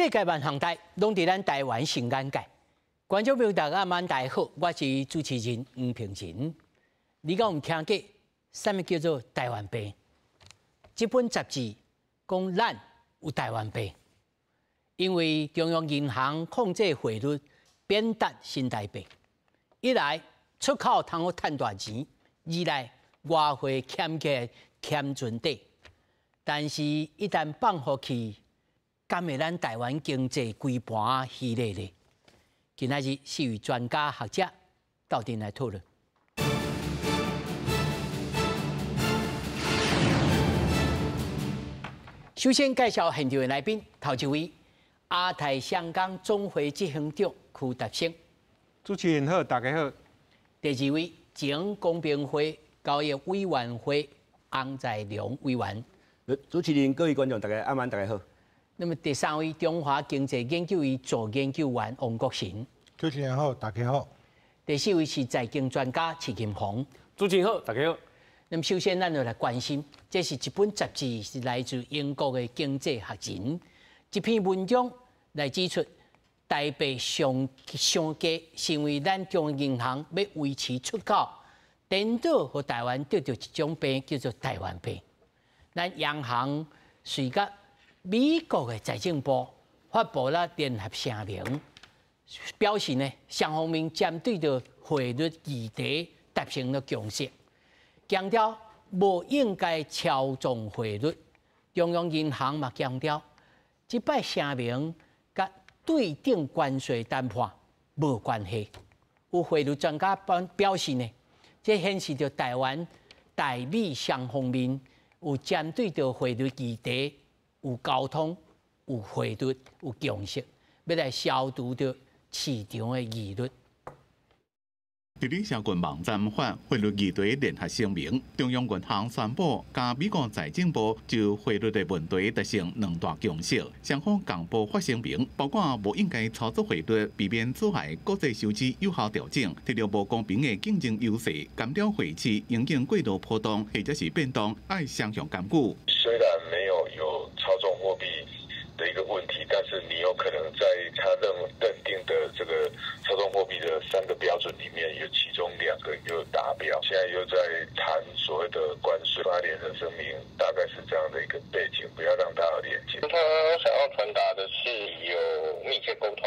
世界萬項代攏佇咱台灣新眼界。觀眾朋友大家晚大好，我是主持人黃平仁。你敢有聽過啥物叫做台灣病？這本雜誌講咱有台灣病，因為中央銀行控制匯率，貶值新台幣。一來出口通好趁大錢，二來外匯欠起欠存底。但是，一旦放予去，敢會咱台灣經濟規盤虛咧咧？今仔日四位專家學者鬥陣來討論。首先介紹現場的來賓，頭一位亞太商工總會執行長區達成。主持人好，大家好。第二位前公平會交易委員會翁在良委員。主持人、各位觀眾，大家晚安，大家好。那麼第三位中華經濟研究院助研究員王國臣。主持人好，大家好。第四位是財經專家徐金鴻。主持人好，大家好。那麼首先，咱就來關心，這是一本雜誌，是來自英國的《經濟學人》這篇文章來指出，台幣上上低，是因為咱中央銀行欲維持出口，顛倒予台灣得著一種病，叫做台灣病。咱央行隨佮美國的財政部發布了聯合聲明，表示呢，雙方面針對著匯率議題達成了共識，強調無應該操縱匯率。中央銀行嘛強調，這擺聲明佮對等關稅談判無關係。有匯率專家表示呢，這顯示著台灣台美雙方面有針對著匯率議題有溝通、有匯率、有共識，欲來消除著市場的疑慮。佇咧社群網站發匯率議題聯合聲明，中央銀行宣布，佮美國財政部就匯率的問題達成兩大共識，雙方共報發聲明，包括無應該操作匯率，避免阻礙國際收支有效調整，提著無公平的競爭優勢，干擾匯市影響過度波動或者是變動，愛雙向監管。雖然沒有操縱貨幣的一個問題，但是你有可能在他認定的這個操縱貨幣的三個標準裡面，有其中兩個又達標。現在又在談所謂的關稅，發聯合聲明，大概是這樣的一個背景，不要讓大家連結。他想要傳達的是有密切溝通，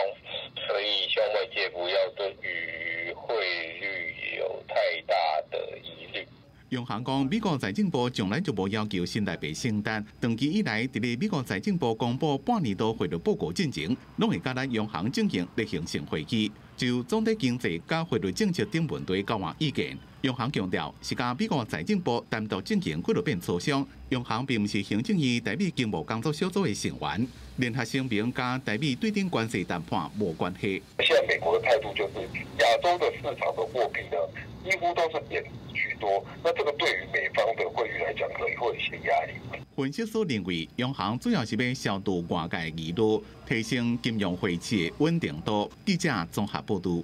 所以希望外界不要對於匯率有太大的疑慮。央行講，美國財政部從來就無要求新台幣升值。長期以來，佇咧美國財政部公布半年度匯率報告進前，攏會佮咱央行進行例行性會議，就總體經濟佮匯率政策等問題交換意見。央行強調，是佮美國財政部單獨進行幾落遍磋商，央行並毋是行政院台美經貿工作小組的成員。聯合聲明佮台美對等關稅談判無關係。現在美國的態度就是，亞洲的市場的貨幣呢，幾乎都是貶值居多，那這個對於美方的匯率來講，可能會有一些壓力。分析師認為，央行主要是欲消除外界疑慮，提升金融匯市的穩定度。記者綜合報導。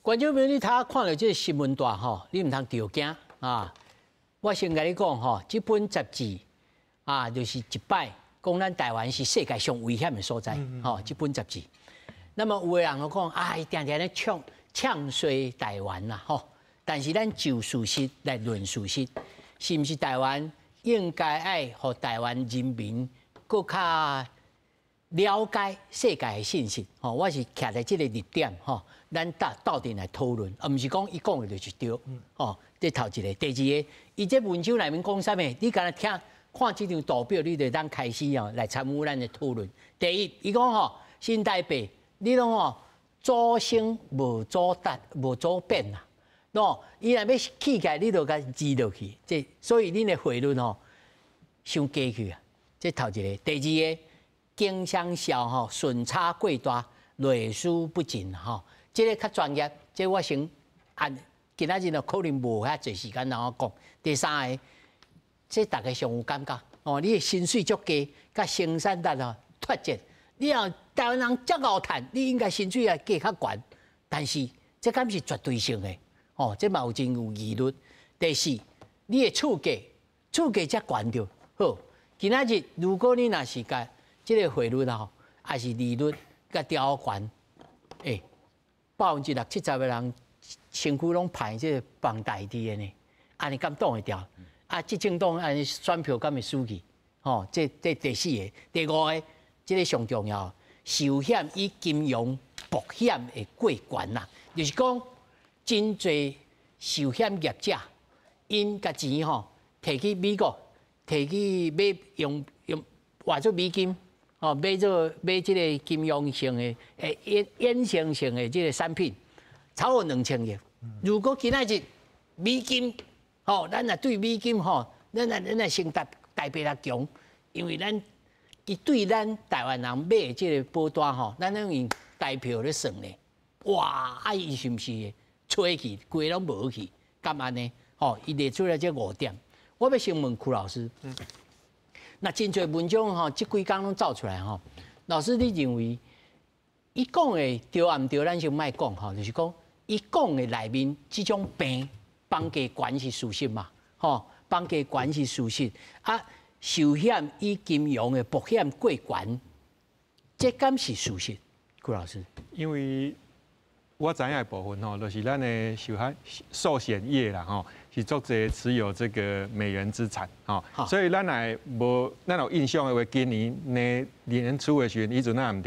觀眾朋友，你頭看著這個新聞段吼，你毋通著驚啊！我先共你講吼，這本雜誌啊，就是一擺講咱台灣是世界上危險的所在，吼，這本雜誌。那麼有的人就講啊，伊定定咧唱唱衰台灣啦，吼。但是咱就事實來論事實，是毋是台灣應該愛予台灣人民閣較了解世界的信息？吼，我是徛佇這個立點，吼，咱鬥鬥陣來討論，而毋是講伊講的就是對。吼，這頭一個，第二個，伊這文章內面講啥物？你敢若聽看這張圖表，你就當開始哦來參與咱的討論。第一，伊講吼，新台幣，你攏吼早升無早達，無早貶啦。喏，伊若欲起起來，你就共支落去，這所以恁的匯率吼，傷低去啊。這頭一個，第二個，經商銷吼順差過大，累輸不盡吼。這個較專業，這個我先按今仔日可能無遐濟時間通我講。第三個，這大家上有感覺哦，你的薪水足低，佮生產力吼脫節。你若台灣人遮𠢕趁，你應該薪水也加較懸，但是這敢是絕對性的？哦，這嘛有真有疑慮。第四，你的厝價，厝價才懸著好。今仔日如果你若是共這個匯率吼，抑是利率共調懸，60%-70%的人身軀攏歹這個房貸佇的呢，按呢敢擋會牢？啊，執政黨按呢選票敢會輸去？吼，這第四个，第五个，這个上重要，壽險與金融曝險會過懸啦，就是講真濟壽險業者，𪜶共錢吼提去美國，提去買用用換做美金，吼買做買這个金融性的衍生性的這个產品，超過2000億。如果今仔日美金，吼，咱若對美金吼，咱若先台台幣較強，因為咱伊對咱台灣人買的這个保單吼，咱攏用台票咧算咧，哇！啊，伊是毋是吹去，規攏無去？敢按呢？吼，伊列出來這五點，我欲先問邱老師。那真濟文章吼，這幾工攏走出來吼。老師，你認為伊講的對抑毋對？咱先莫講吼，就是講伊講的內面這種病，房價懸是事實嘛？吼，房價懸是事實。啊，壽險與金融的曝險過懸，這敢是事實？邱老師，因為我知影的部分吼，就是咱的壽險業啦吼，是足濟持有這個美元資產吼，所以咱來無咱有印象的話，今年呢年初的時陣，彼陣仔毋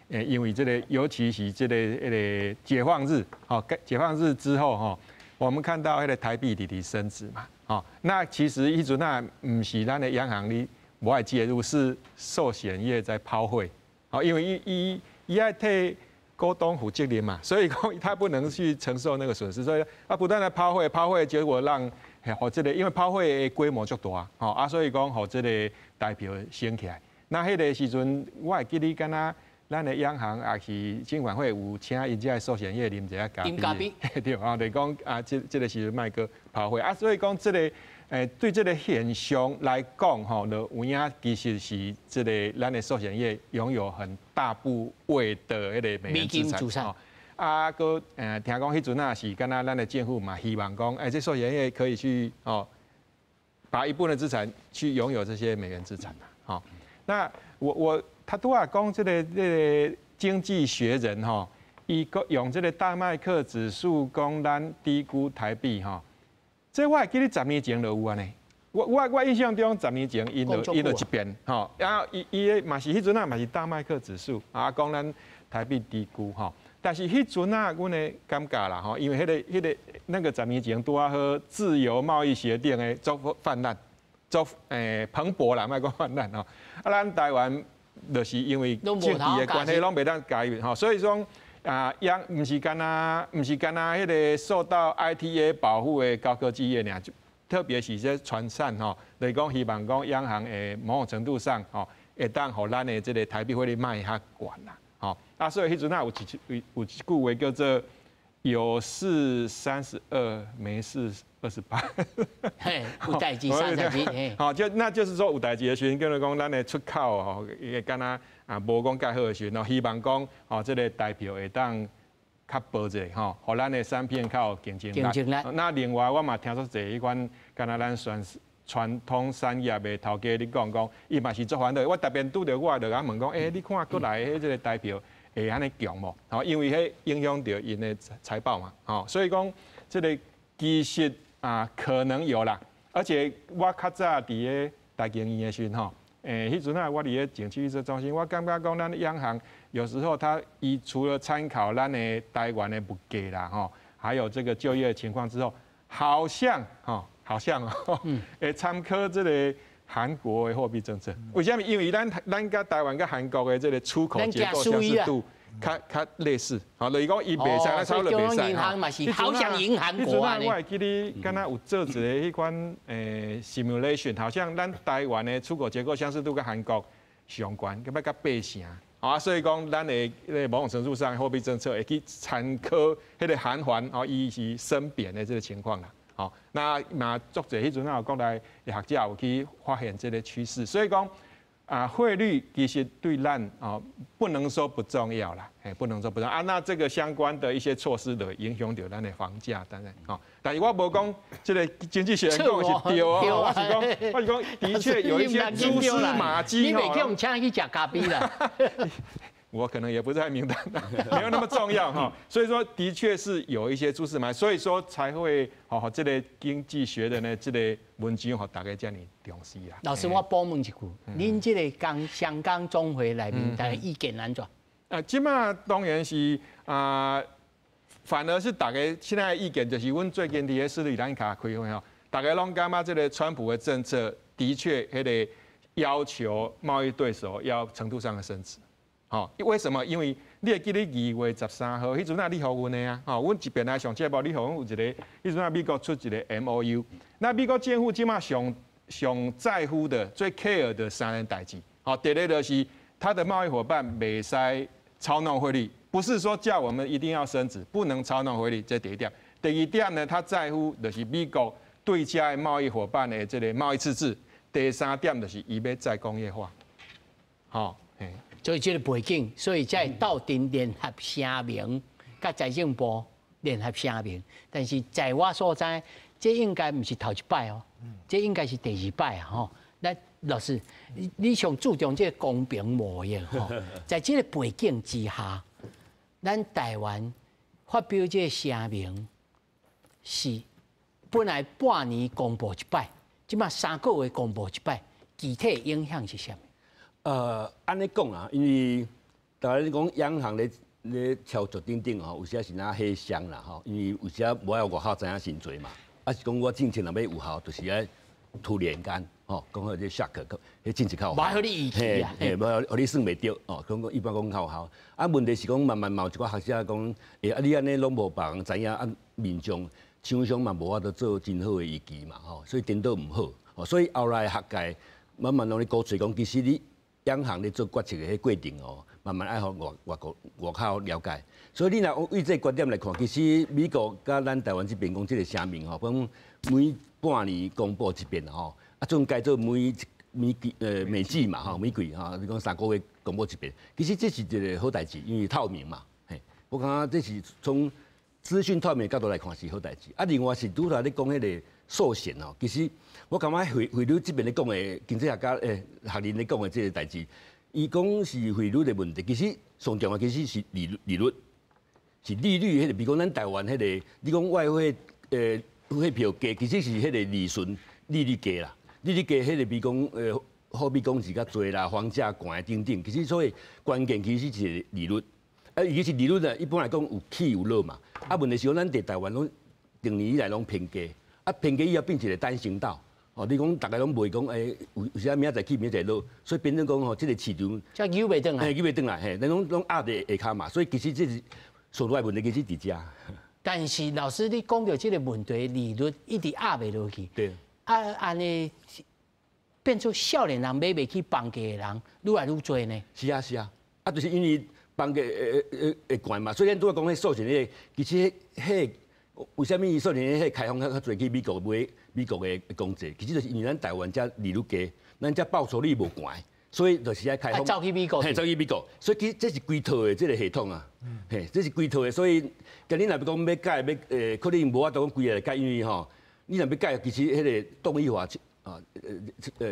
著，因為這个，尤其是這个彼个解放日，吼，解放日之後吼，我們看到彼个台幣直直升值嘛，吼，那其實彼陣仔毋是咱的央行咧無愛介入，是壽險業在拋匯，吼，因為伊伊伊愛替股東負責任嘛，所以講他不能去承受那個損失，所以他不斷的拋匯，拋匯結果讓予這个，因為拋匯的規模足大，吼啊，所以講予這个台票升起來。那彼个時陣，我會記得敢若咱的央行抑是金管會有請𪜶遮的壽險業啉一下咖啡，對啊，就講啊，這个時陣莫閣拋匯啊，所以講這个對這个現象來講，吼，就有影其實是這个咱的壽險業擁有很大部位的彼个美元資產。啊，閣聽講彼陣仔是敢若咱的政府嘛，希望講，這壽險業可以去哦，把一部分的資產去擁有這些美元資產啦，吼。那我他拄仔講這个經濟學人吼，伊閣用這个大麥克指數講咱低估台幣吼，這我會記得10年前就有按呢。我印象中10年前𪜶就一遍吼，然後伊伊的嘛是彼陣仔嘛是大麥克指數啊，講咱台幣低估吼。但是彼陣仔，阮的感覺啦吼，因為彼个那个10年前拄仔好自由貿易協定的足泛濫，足蓬勃啦，莫講泛濫吼。啊，咱台灣就是因為政治的關係，攏袂當加入吼，所以講啊，央毋是干焦彼个受到 ITA 保護的高科技業爾，特別是這傳產吼，就是講希望講央行會某種程度上吼，會當予咱的這个台幣匯率莫遐懸啦。吼，啊，所以彼陣仔有一句話叫做“有事32，沒事28”。嘿，有代誌三十二。吼，就那就是說有代誌的時陣，叫做講咱的出口吼，會敢若啊無講蓋好的時陣，希望講吼這个台票會當較薄者吼，予咱的產品較有競爭力。競爭力。那另外我嘛聽說濟彼款，敢若咱傳傳統產業的頭家咧講講，伊嘛是足煩惱。我特別拄著我就共問講，欸，你看國內彼這个台票會按呢強無？吼，因為彼影響著𪜶的財報嘛，吼，所以講這个其實啊可能有啦。而且我較早佇咧台經院的時陣吼，彼陣啊，我佇咧景氣預測中心，我感覺講咱央行有時候他伊除了參考咱的台灣的物價啦，吼，還有這個就業情況之後，好像吼，好像哦，會參考這个韓國的貨幣政策。為啥物？因為咱佮台灣佮韓國的這个出口結構相似度較類似，吼，就是講伊袂使，咱差不多袂使。銀行嘛是好像銀行國我會記得敢若有做一个彼款simulation，好像咱台灣的出口結構相似度佮韓國相關，佮欲佮八成。啊，所以講咱的彼个某種程度上貨幣政策會去參考彼个韓元，哦，伊是升貶的這个情況啦。吼，那嘛足濟彼陣仔有國內的學者有去發現這个趨勢，所以講啊，匯率其實對咱啊不能說不重要啦，哎，不能說不重要啊。那這個相關的一些措施就會影響到咱的房價，當然哦。但是我無講這個經濟學人講是對哦，我是講，的確有一些蛛絲馬跡。你袂叫阮請去食咖啡啦。我可能也不在名單，沒有那麼重要哈。所以說，的確是有一些蛛絲馬跡，所以說才會吼這個經濟學的呢，這個文章予大家遮爾重視啦。老師，我補問一句，恁這個講香港總會內面，大家意見按怎？啊，這馬當然是啊，反而是大家現在的意見就是，阮最近佇咧斯里蘭卡開會吼，大家攏感覺這個川普的政策的確彼個要求貿易對手要程度上的升值。吼，為什麼？因為你會記得2月13號，彼陣啊，你予阮的啊，吼，阮一邊來上節目，你予阮有一個，彼陣啊，美國出一個 MOU，那美國政府這馬上上在乎的、最 care 的三件代誌，吼，第一個就是他的貿易夥伴袂使操弄匯率，不是說叫我們一定要升值，不能操弄匯率，這第一點。第二點呢，他在乎就是美國對遮的貿易夥伴的這個貿易赤字。第三點就是伊欲再工業化，吼，嘿。所以這個背景，所以才會鬥陣聯合聲明，佮財政部聯合聲明。但是在我所知，這應該毋是頭一擺哦，這應該是第二擺啊！吼，那老師，你上注重這個公平貿易吼，在這個背景之下，咱台灣發表這個聲明是本來半年公布一擺，這馬3個月公布一擺，具體影響是啥物？按呢講啊，因為大家講央行咧咧操作等等吼，有時是若黑箱啦吼，因為有時無愛外口知影真濟嘛，啊是講我政策若欲有效，就是愛突然間吼，講好這 shock，彼政策較有效。無愛予你預期啊，嘿，無愛予你算袂著哦。講講一般講較有效。啊，問題是講慢慢嘛有一寡學者講，欸，啊你按呢攏無別人知影，啊民眾廠商嘛無法度做真好的預期嘛吼，所以顛倒毋好。哦，所以後來學界慢慢攏咧鼓吹講，其實你央行咧做決策的彼過程哦，慢慢愛予外外國外口了解。所以你若以這個觀點來看，其實美國佮咱台灣這邊講這個聲明吼，講每半年公布一遍吼，啊，總改做每每季每季嘛吼，每季吼，你講3個月公布一遍。其實這是一個好代誌，因為透明嘛，嘿，我感覺這是從資訊透明的角度來看是好代誌。啊，另外是拄才你講彼個壽險哦，其實我感覺匯率這邊咧講的經濟學家學人咧講的這個代誌，伊講是匯率的問題，其實上重要其實是利率，是利率彼個，比如講咱台灣彼個，你講外匯匯票低，其實是彼個利潤利率低啦，利率低彼個比如講貨幣供給較濟啦，房價懸等等，其實所以關鍵其實是利率，啊，尤其是利率呢，一般來講有起有落嘛，啊，問題是講咱佇台灣攏長年以來攏偏低，啊，偏低以後變一個單行道。哦，你講逐家攏袂講，欸，有時明仔載起，明仔載落，所以變成講吼，這個市場，才扭袂轉來，嘿，扭袂轉來，嘿，咱攏攏壓佇下跤嘛，所以其實這是所在問題，其實佇遮。但是老師，你講著這個問題，利率一直壓袂落去，啊，按呢變做少年人買袂起房價的人愈來愈濟呢？是啊，是啊，啊，就是因為房價會會會懸嘛，所以咱拄仔講彼壽險彼個，其實彼為啥物壽險彼開放較較濟去美國買美國的公債？其實就是因為咱台灣遮利率低，咱遮報酬率無懸，所以就是愛開放。走去美國。嘿，走去美國。所以其實這是規套的這個系統啊，嘿，這是規套的。所以，今你若欲講欲改欲可能無法度講規个來改，因為吼，你若欲改，其實彼個動力法啊，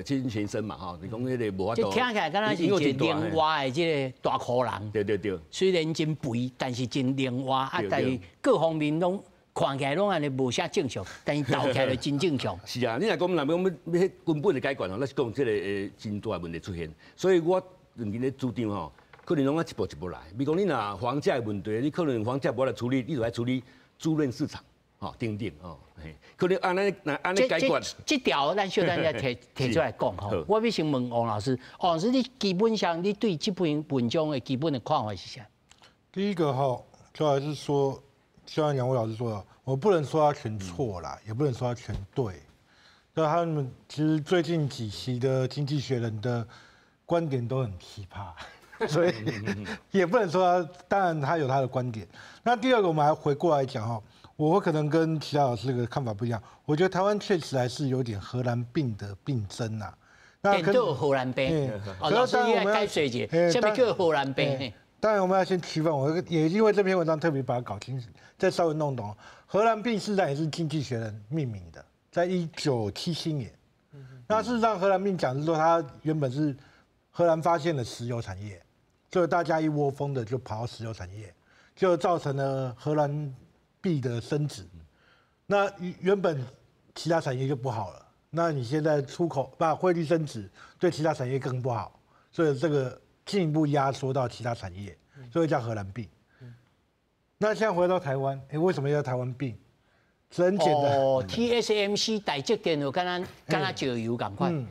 侵權生嘛吼，你講彼個無法度。這聽起來敢若是一個靈活的這個大箍人。對對對。雖然真肥，但是真靈活啊！但是各方面攏看起來攏按呢無啥正常，但是鬥起來就真正常。是啊，你若講若欲講欲根本的解決吼，咱是講這個會真大問題出現。所以我最近咧主張吼，可能攏愛一步一步來。比如講你若房價的問題，你可能房價無法處理，你就愛處理租賃市場，吼等等吼。嘿，可能按呢按呢解決。這條咱小等下提提出來講吼。我欲先問王老師，王老師，你基本上你對這篇文章的基本的看法是啥？第一個哈，就還是說，像兩位老師說的，我不能說他全錯啦，也不能說他全對。那他們其實最近幾期的《經濟學人》的觀點都很奇葩，所以也不能說他，當然他有他的觀點。那第二個，我們還回過來講哈，我可能跟其他老師的看法不一樣。我覺得台灣確實還是有點荷蘭病的病徵吶。电到荷兰病。哦，老师你来解释一下，啥物叫荷兰病？当然我们要先区分，我也因为这篇文章特别把它搞清楚，再稍微弄懂。荷兰病事实上也是经济学人命名的，在1977年。那事实上，荷兰病讲是说，它原本是荷兰发现了石油产业，所以大家一窝蜂的就跑到石油产业，就造成了荷兰币的升值。那原本其他产业就不好了，那你现在出口把汇率升值，对其他产业更不好，所以这个进一步压缩到其他产业，所以叫荷兰病。那现在回到台湾，哎，为什么叫台湾病？很简单。哦，TSMC 台积电就敢若敢若石油仝款，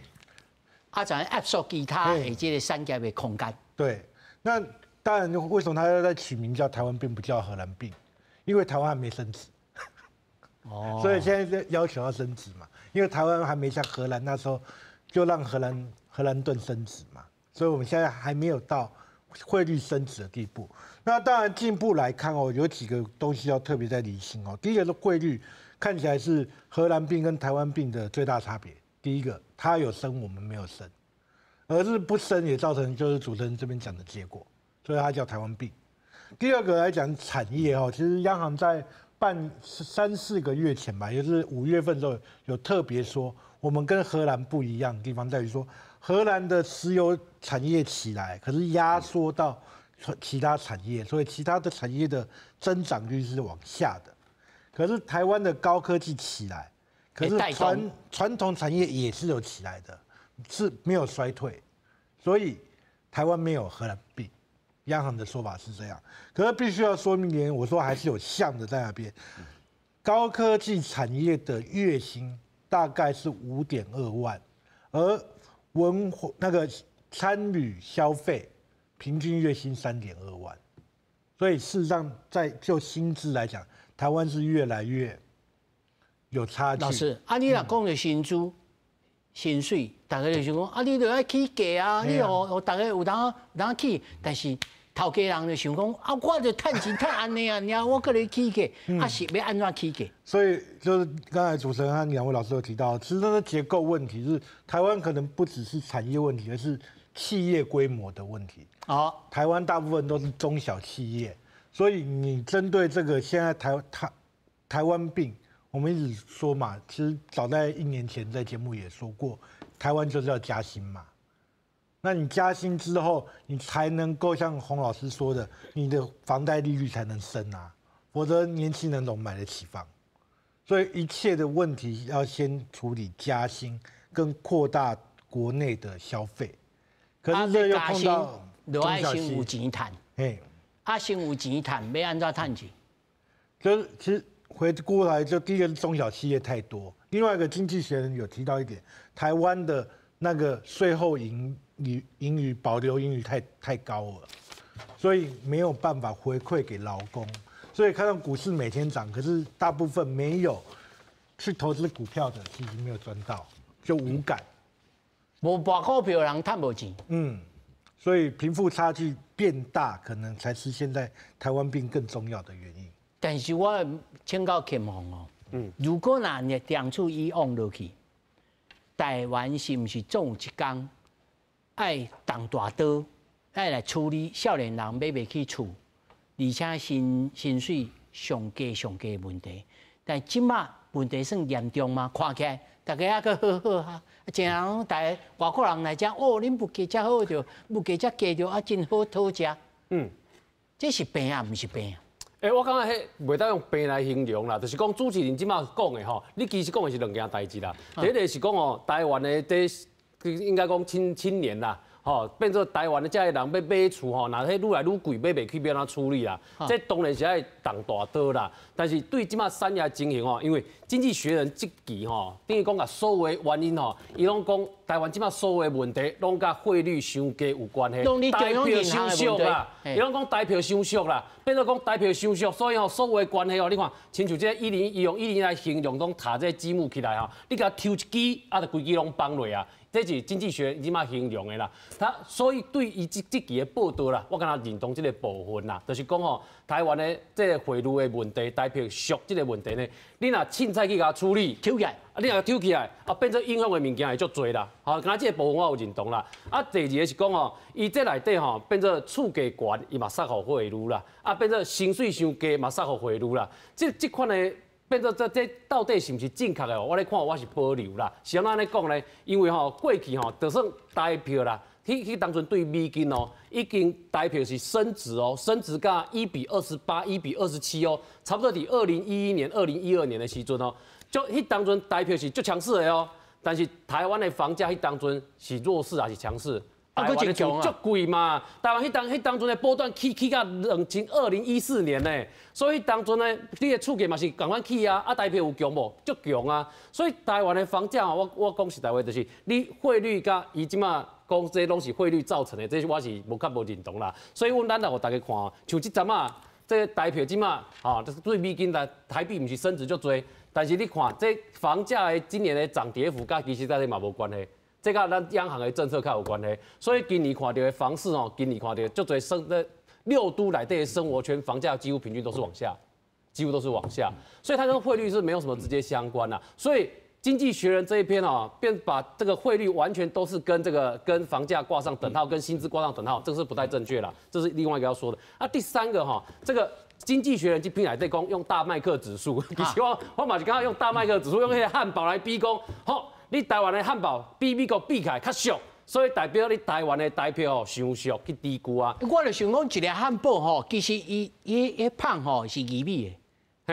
啊，怎压缩其他的这个产业的空间？对，那当然，为什么他要再取名叫台湾病，不叫荷兰病？因为台湾还没升值。哦，所以现在要求要升值嘛，因为台湾还没像荷兰那时候就让荷兰盾升值嘛，所以我们现在还没有到汇率升值的地步。那当然进一步来看哦，有几个东西要特别再厘清哦。第一个是汇率，看起来是荷兰病跟台湾病的最大差别。第一个，它有升，我们没有升，而是不升也造成就是主持人这边讲的结果，所以它叫台湾病。第二个来讲产业哦，其实央行在三四个月前吧，也就是5月份的时候，有特别说，我们跟荷兰不一样的地方在于说，荷兰的石油产业起来，可是压缩到其他产业，所以其他的产业的增长率是往下的。可是台湾的高科技起来，可是传统产业也是有起来的，是没有衰退，所以台湾没有荷兰病。央行的说法是这样，可是必须要说明点，我说还是有像的在那边。高科技产业的月薪大概是5.2万，而文化那个餐旅消费平均月薪3.2万，所以事实上在就薪资来讲，台湾是越来越有差距。老师，啊，你若讲著薪资、薪水，大家就想讲，啊，你著愛起價啊，你予予逐家有當有當起，但是頭家人就想講，啊，我就趁錢趁按呢啊，爾我閣咧起價，啊是欲按怎起價？所以就是剛才主持人和兩位老師有提到，其實那個結構問題是台灣可能不只是產業問題，而是企業規模的問題。台灣大部分都是中小企業，所以你針對這個現在台灣病，我們一直說嘛，其實早在一年前在節目也說過，台灣就是要加薪嘛。那你加薪之後，你才能夠像洪老師說的，你的房貸利率才能升啊，否則年輕人怎麼買得起房？所以一切的問題要先處理加薪跟擴大國內的消費。可是這又碰到就愛先有錢趁，啊，先有錢趁，欲按怎趁錢？就是其實回過來，就第一個是中小企業太多，另外一個經濟學人有提到一點，台灣的那個稅後盈餘保留盈餘太高了，所以沒有辦法回饋給勞工，所以看到股市每天漲，可是大部分沒有去投資股票的，其實沒有賺到，就無感。無博股票的人趁無錢。嗯，所以貧富差距變大，可能才是現在台灣病更重要的原因。但是我請教金鳳哦，如果若你長此以往落去，台灣是毋是總有一天愛動大刀，愛來處理少年人買袂起厝，而且薪水上低上低的問題？但這馬問題算嚴重嗎？看起來大家猶閣好好啊，真人講大家外國人來遮，哦，恁物價遮好著，物價遮低著，啊，真好討食。這是病啊，毋是病啊？欸，我感覺彼袂當用病來形容啦，就是講主持人這馬講的吼，你其實講的是兩件代誌啦。第一個是講哦，台灣的這應該講青年啦，吼，變做台灣的這个人欲買厝吼，若彼愈來愈貴，買袂起，欲按怎處理啦？這當然是愛動大刀啦。但是對這馬產業情形吼，因為經濟學人這期吼，等於講共所有的原因吼，伊攏講台灣這馬所有的問題，攏佮匯率傷低有關係，台票傷俗啦，伊攏講台票傷俗啦，變做講台票傷俗，所以吼所有的關係吼，你看，親像這101，用101來形容，攏塔這個積木起來吼，你共抽一支，啊，就規支攏崩落啊。這是經濟學這馬形容的啦。他所以對伊這這期的報道啦，我敢若認同這個部分啦，就是講吼，台灣的這個匯率的問題，台幣俗這個問題呢，你若凊彩去共處理，抽起來，啊，你若抽起來，啊，變做影響的物件會足濟啦。吼，敢若這個部分我有認同啦。啊，第二個是講吼，伊這內底吼變做厝價懸，伊嘛殺予匯率啦。啊，變做薪水傷低嘛殺予匯率啦。這這款的變做這這到底是毋是正確的？我咧看我是保留啦。是按怎咧講呢？因為吼過去吼，就算台票啦，彼彼當陣對美金哦，已經台票是升值哦，升值到1比28、1比27哦，差不多佇2011年、2012年的時陣哦，就彼當陣台票是足強勢的哦。但是台灣的房價彼當陣是弱勢還是強勢？啊，閣真強啊！足貴嘛！台灣彼當陣的波段起起到2014年呢，所以當陣呢，你的厝價嘛是仝款起啊，啊台票有強無？足強啊！所以台灣的房價我我講實在話，就是你匯率佮伊這馬講這攏是匯率造成的，這我是無較無認同啦。所以阮咱來予大家看，像這陣仔，這個台票這馬，吼，對美金來台幣毋是升值足濟，但是你看這房價的今年的漲跌幅，佮其實這嘛無關係。這佮咱央行的政策較有關係，所以今年看到的房市哦，今年看到足濟生的六都內底的生活圈房價幾乎平均都是往下，幾乎都是往下，所以它跟匯率是沒有什麼直接相關啦。所以經濟學人這一篇哦，便把這個匯率完全都是跟這個跟房價掛上等號，跟薪資掛上等號，這是不太正確啦。這是另外一個要說的。啊，第三個哈，這個經濟學人這篇內底講用大麥克指數，其實我我嘛是感覺用大麥克指數用彼個漢堡來比講，吼。你台灣的漢堡比美國比起來較俗，所以代表你台灣的台票哦，傷俗去低估啊。我就想講一个漢堡吼，其實伊伊伊麭吼是義美的，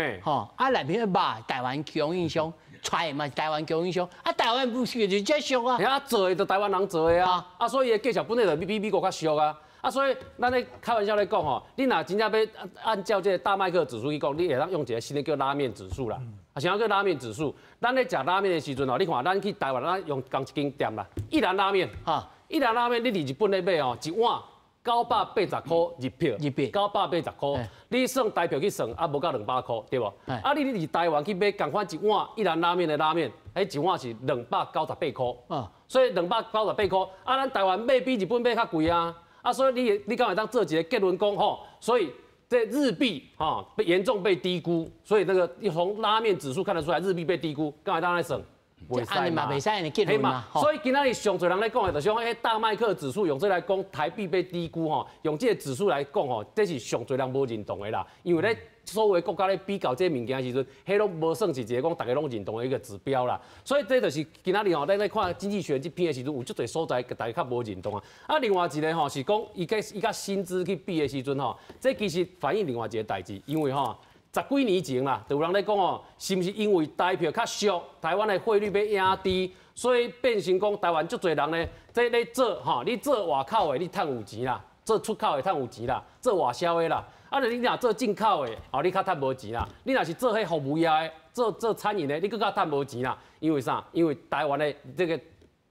嘿，吼啊內面的肉台灣供應商，揣的嘛是台灣供應商，啊台灣不是就遮俗啊？啊做的就台灣人做的啊，啊所以價錢本來就比美國較俗啊。啊，所以咱咧開玩笑咧講吼，你若真正欲按照這個大麥克指數去講，你會當用一個新的叫拉麵指數啦。啊，啥叫拉麵指數？咱咧食拉麵的時陣吼，你看咱去台灣，咱用仝一間店啦，一蘭拉麵，哈，一蘭拉麵，你佇日本咧買吼，一碗980塊日票，日幣980塊，你算台票去算，啊，無到200塊，對無？啊，你佇台灣去買仝款一碗一蘭拉麵的拉麵，彼一碗是298塊，所以298塊，啊，咱台灣買比日本買較貴啊。啊，所以你你敢會當做一個結論講吼，所以這日幣吼被嚴重被低估，所以那個從拉麵指數看得出來，日幣被低估，敢會當來算？袂使嘛，袂使按呢結論嘛。所以今仔日上濟人咧講的，就是講，彼大麥克指數用這來講台幣被低估吼，用這個指數來講吼，這是上濟人無認同的啦。因為咧，所有國家咧比較這個物件的時陣，彼攏無算是一個講大家攏認同的一個指標啦。所以這就是今仔日吼，咱咧看經濟學這篇的時陣，有足濟所在大家較無認同啊。啊，另外一個吼是講，伊佮伊佮薪資去比的時陣吼，這其實反映另外一個代誌，因為吼，十幾年前啦，就有人咧講哦，是毋是因為台票較俗，台灣的匯率欲壓低，所以變成講台灣足濟人呢，這咧做吼，你做外口的你趁有錢啦，做出口的趁有錢啦，做外銷的啦，啊，你若做進口的，哦，你較趁無錢啦。你若是做彼服務業的，做做餐飲的，你閣較趁無錢啦。因為啥？因為台灣的這個，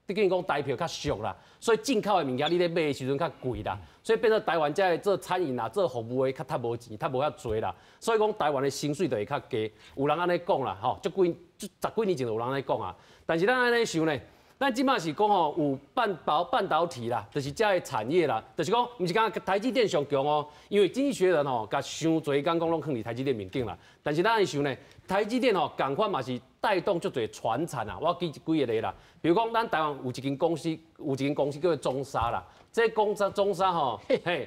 畢竟講台票較俗啦，所以進口的物件你咧買的時陣較貴啦，所以變做台灣這個做餐飲啦、做服務的較趁無錢，趁無遐濟啦。所以講台灣的薪水就會較低。有人按呢講啦，吼，足幾十幾年前就有人按呢講啊。但是咱按呢想呢，咱這馬是講吼有半導體啦，就是這个產業啦，就是講毋是講台積電上強哦，因為經濟學人吼，共傷濟工講攏囥佇台積電面頂啦。但是咱按呢想呢，台積電吼仝款嘛是帶動足濟傳產啊。我舉幾個例啦，比如講咱台灣有一間公司，有一間公司叫做中砂啦，這個公司中砂吼，嘿，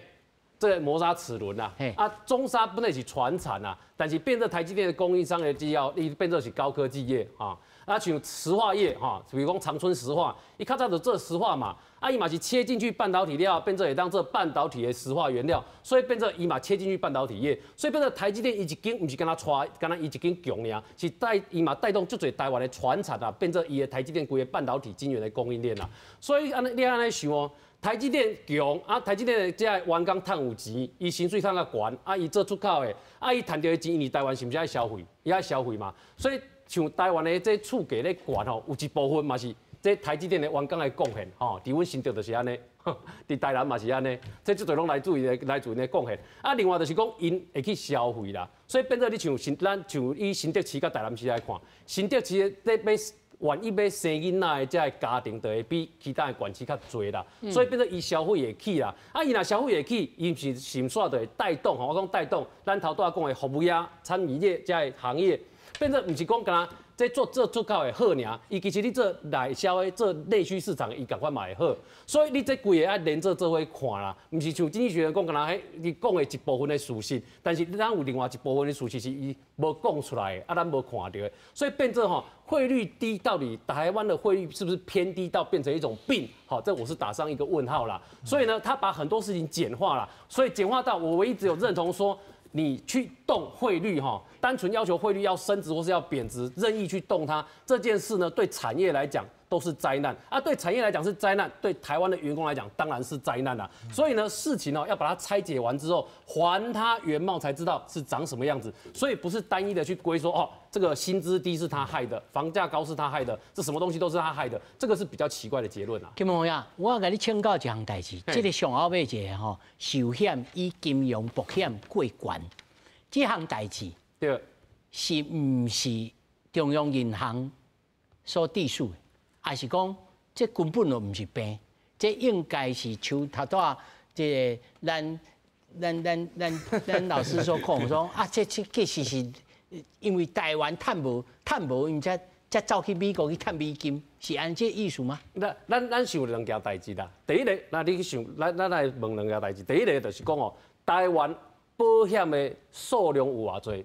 這個磨砂齒輪啦，啊，中砂本來是傳產啊，但是變做台積電的供應商的之後，伊變做是高科技業啊。啊，像石化業哈，比如講長春石化，伊較早就做石化嘛，啊，伊嘛是切進去半導體了，變做會當做半導體的石化原料，所以變做伊嘛切進去半導體業，所以變做台積電伊一間毋是干焦帶，干焦伊一間強爾，是帶伊嘛帶動足濟台灣的傳產啊，變做伊的台積電規个半導體晶圓的供應鏈啦。所以按呢你按呢想哦，台積電強啊，台積電的這个員工趁有錢，伊薪水趁較懸，啊，伊做出口的，啊，伊趁著的錢，伊佇台灣是毋是愛消費？伊愛消費嘛，所以。像台灣的這厝價咧懸吼，有一部分嘛是這台積電的員工的貢獻吼。佇阮新竹就是按呢，佇台南嘛是按呢，這足濟攏來自𪜶的來自𪜶的貢獻。啊，另外就是講𪜶會去消費啦，所以變做你像新咱像以新竹市佮台南市來看，新竹市咧買願意欲生囡仔的這个家庭，就會比其他的縣市較濟啦，所以變做伊消費會起啦。啊，伊若消費會起，伊是是煞就會帶動吼，我講帶動咱頭拄仔講的服務業、餐飲業這个行業，變做毋是講干焦這做做出口會好爾，伊其實你做內銷的、做內需市場，伊仝款嘛會好。所以你這規个愛連做做伙看啦，毋是像經濟學人講干焦彼伊講的一部分的事實，但是咱有另外一部分的事實是伊無講出來的，啊，咱無看著的，所以變做吼匯率低，到底台灣的匯率是不是偏低到變成一種病？好，這我是打上一個問號啦。所以呢，他把很多事情簡化了，所以簡化到我唯一只有認同說，你去動匯率哈，單純要求匯率要升值或是要貶值，任意去動它這件事呢，對產業來講都是災難啊！對產業來講是災難，對台灣的員工來講當然是災難啦。所以呢，事情呢要把它拆解完之後，還它原貌，才知道是長什麼樣子。所以不是單一的去歸說哦，這個薪資低是他害的，房價高是他害的，這什麼東西都是他害的，這個是比較奇怪的結論啊。金毛呀，我共你請教一項代誌，這個上後尾一个吼，壽險與金融保險過懸，這項代誌，是毋是中央銀行所致使的，還是講這根本就毋是病？這應該是像頭拄仔這个咱咱咱咱咱老師所講說啊，這這其實是因為台灣趁無趁無，𪜶才才走去美國去趁美金，是按這意思嗎？咱咱咱想兩件代誌啦。第一个，那你去想，咱咱來問兩件代誌。第一个就是講哦，台灣保險的數量有偌濟？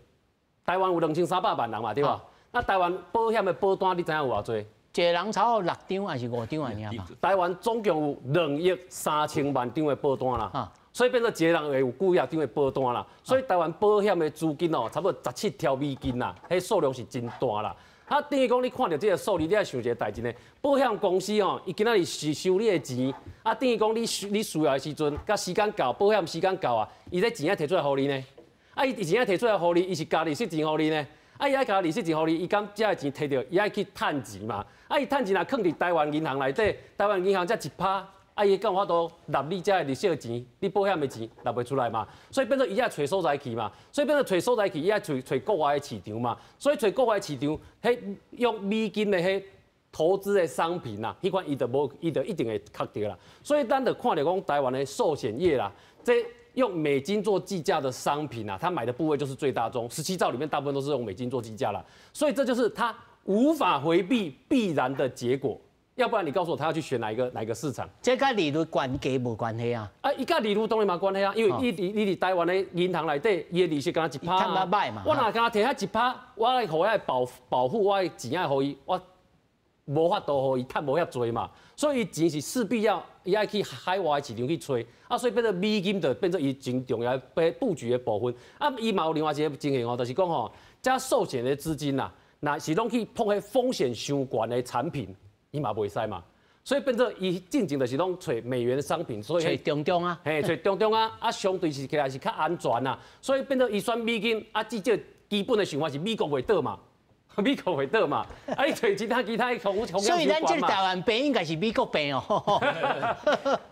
台灣有2300萬人嘛，對吧？那台灣保險的保單，你知影有偌濟？一个人差不多六張還是五張按呢吧？台灣總共有2億3千萬張的保單啦，所以變做一個人會有幾若張的保單啦。所以台灣保險的資金哦，差不多17兆美金啦，彼數量是真大啦。啊，等於講你看著這个數字，你愛想一个代誌呢？保險公司吼，伊今仔日是收你的錢，啊，等於講你你需要的時陣，佮時間到，保險時間到啊，伊這錢愛提出來予你呢？啊，伊錢愛提出來予你，伊是加利息錢予你呢？啊，伊愛加利息錢予你，伊敢這个錢提著，伊愛去趁錢嘛？啊，伊趁錢若囥佇台灣銀行內底，台灣銀行才1%，啊，伊敢有法度納你這个利息的錢？你保險的錢納袂出來嘛？所以變做伊愛揣所在去嘛？所以變做揣所在去，伊愛揣揣國外的市場嘛？所以揣國外市場，彼用美金的彼投資的商品啦，彼款伊就無，伊就一定會卡著啦。所以咱就看著講台灣的壽險業啦，這用美金做計價的商品啊，他買的部位就是最大宗，17兆裡面大部分都是用美金做計價啦。所以這就是他無法迴避必然的結果。要不然你告訴我，他要去選哪一個哪一個市場？這佮利率懸低無關係啊！啊，伊佮利率當然嘛關係啊，因為你佇你佇台灣的銀行內底，伊的利息敢若一趴啊。我若敢若提遐一趴，我愛予遐保保護我的錢愛予伊，我無法度予伊趁無遐濟嘛。所以伊錢是勢必要伊愛去海外市場去揣，啊，所以變做美金就變做伊真重要的布局的部分。啊，伊嘛有另外一个情形哦，就是講吼，這壽險的資金呐，若是攏去碰彼風險傷懸的產品，伊嘛袂使嘛。所以變做伊進前就是攏揣美元的商品，所以揣中中啊，嘿，揣中中啊，啊，相對是起來是較安全啊。所以變做伊選美金，啊，至少基本的想法是美國袂倒嘛，美國袂倒嘛，啊，你揣其他其他的風險。所以咱這个台灣病應該是美國病哦。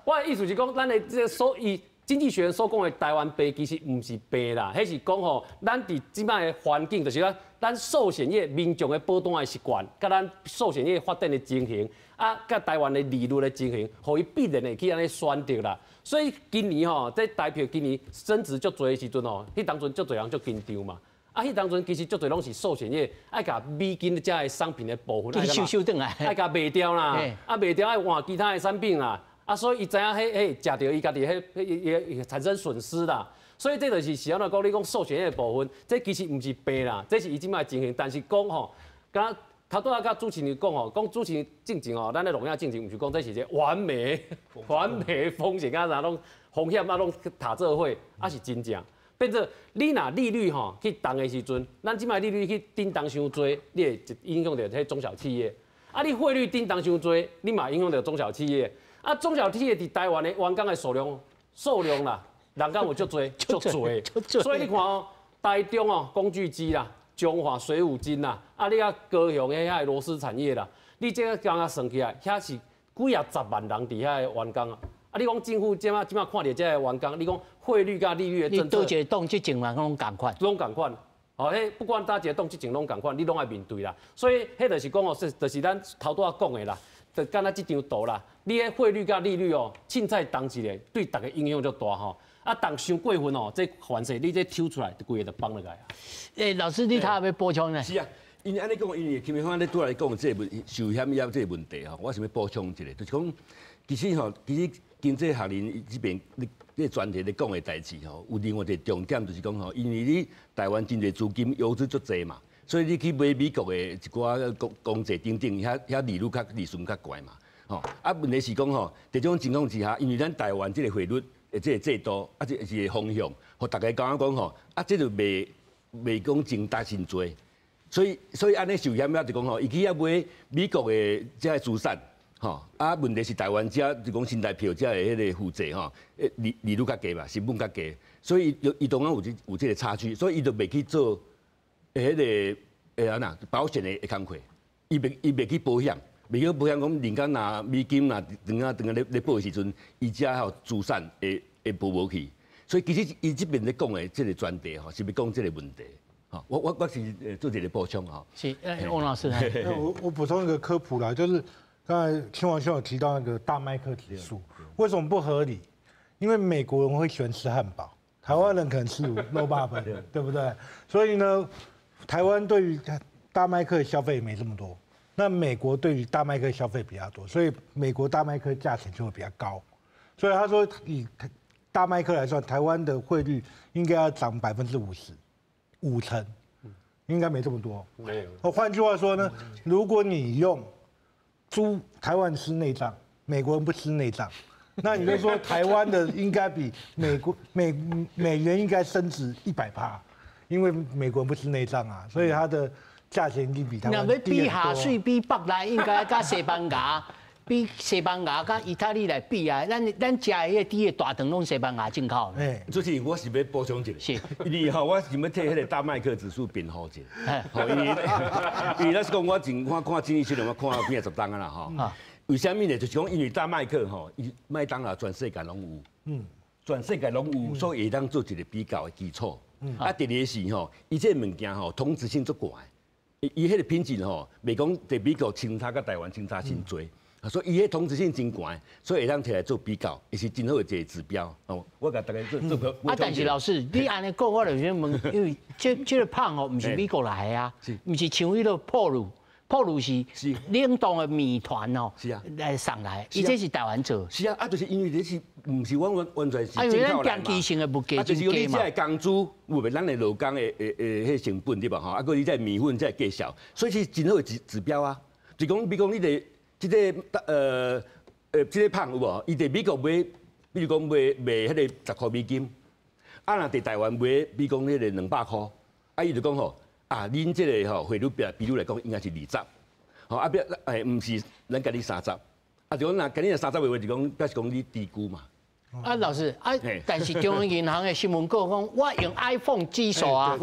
我的意思是講，咱的這个所以經濟學人所講的台灣病，其實毋是病啦，彼是講吼，咱佇這擺的環境，就是講咱壽險業民眾的保單的習慣，佮咱壽險業發展的情形，啊，佮台灣的利率的情形，予伊必然會去按呢選擇啦。所以今年吼，這台幣今年升值足濟的時陣吼，彼當陣足濟人足緊張嘛。啊，彼當陣其實足濟攏是壽險業愛共美金這个商品的部分，收收轉來，愛共賣掉啦，啊賣掉愛換其他的產品啦。啊，所以伊知影彼彼食著伊家己彼彼產生損失啦。所以這就是是按怎講？你講壽險業的部分，這其實毋是病啦，這是伊這擺情形。但是講吼，敢頭拄仔佮主持人講吼，講主持人進前吼，咱咧錄影進前毋是講這是一個完美完美風險，敢若攏風險啊攏塔做伙，啊是真正。變做你若利率吼去動的時陣，咱這擺利率去震動傷濟，你會影響著彼中小企業。啊，你匯率震動傷濟，你嘛影響著中小企業。啊，中小企業佇台灣的員工的數量數量啦，人敢有足濟，足濟。所以你看哦，台中哦，工具機啦，彰化水五金啦，啊，你啊高雄的遐个螺絲產業啦，你這个剛剛算起來，遐是幾啊十萬人佇遐的員工啊。啊，你講政府這擺這擺看著這个員工，你講匯率佮利率的政策，你佗一个黨這種嘛攏仝款，攏仝款。哦，彼不管佗一个党执政攏仝款，你攏愛面對啦。所以，彼就是講哦，就是咱頭拄仔講的啦，就敢若這張圖啦，你彼匯率佮利率哦，凊彩動一下，對逐家影響足大吼。啊，動傷過分哦，這凡勢你這抽出來，就規个就崩落來啊。欸，老師，你頭欲補充呢？是啊，因為按呢講，因為金芳咧拄來講這個問壽險業這個問題吼，我想欲補充一下，就是講，其實吼，其實經濟學人這邊你這專題咧講的代誌吼，有另外一個重點就是講吼，因為你台灣真濟資金游資足濟嘛，所以你去買美國的一寡公公債等等，遐遐利率較利潤較懸嘛，吼。啊，問題是講吼，佇這種情況之下，因為咱台灣這個匯率的這個制度啊，這是個方向，予大家感覺講吼，啊，這就袂袂講增值真濟，所以所以按呢壽險業就講吼，伊去遐買美國的這個資產。吼，啊，問題是台灣遮就講新台票遮的彼個負債吼，利利率較低嘛，成本較低，所以伊伊當然有這有這個差距，所以伊就袂去做彼個會按怎保險的的工課，伊袂伊袂去保險，袂去保險講人家若美金若轉啊轉啊咧咧保的時陣，伊遮吼資產會會保無去，所以其實伊這邊咧講的這個專題吼，是欲講這個問題。我我我是做一個補充吼。是，王老師。我我補充一個科普啦，就是剛才清華兄有提到那個大麥克指數，為什麼不合理？因為美國人會喜歡吃漢堡，台灣人可能吃滷肉飯，對不對？所以呢，台灣對於大麥克消費沒這麼多，那美國對於大麥克消費比較多，所以美國大麥克價錢就會比較高。所以他說以大麥克來算，台灣的匯率應該要漲50%，五成，應該沒這麼多。沒有。換句話說呢，如果你用豬，台灣吃內臟，美國人不吃內臟，那你就說台灣的應該比美國美美元應該升值100%，因為美國人不吃內臟啊，所以它的價錢一定比台灣低。若欲比下水比腹內，應該佮西班牙，比西班牙佮意大利來比啊。咱咱食的彼個豬的大腸攏西班牙進口。欸，主持人，我是欲補充一下，是，因為吼，我想欲替彼個大麥克指數辯護一下。吼，因為因為咱是講我前看看經濟學人，我看幾仔十冬啊啦吼。為啥物呢？就是講因為大麥克吼，伊麥當勞全世界攏有，全世界攏有，所以會當做一個比較的基礎。啊，第二個是吼，伊這個物件吼，同質性足懸的，伊伊彼個品質吼，袂講佇美國相差佮台灣相差真濟。所以伊彼同質性真懸，所以會當提來做比較，也是真好的一個指標。哦，我共大家做做個。啊，但是老師，你按呢講，我就想問，因為這這個麭吼，毋是美國來的啊，毋是像彼個破滷，破滷是冷凍的麵團哦，是啊，來送來，伊這是台灣做。是啊，啊，就是因為這是毋是完完完全是進口來嘛。啊，因為咱長期性的物價就是講你這個工資有袂咱的勞工的的的彼成本對吧？吼，啊，閣你這麵粉這個價數，所以是真好的指指標啊。就講比如講你佇這個呃呃，這個麭有無？伊佇美國買，比如講賣賣彼個十箍美金，啊，若佇台灣買，比如講彼個200箍，啊，伊就講吼，啊，恁這個吼匯率比比率來講應該是二十，吼啊，比欸，毋是咱共你三十，啊，就講若共你三十的話，就講表示講你低估嘛。啊，老師啊，但是中央銀行的新聞稿講，我用 iPhone 指數啊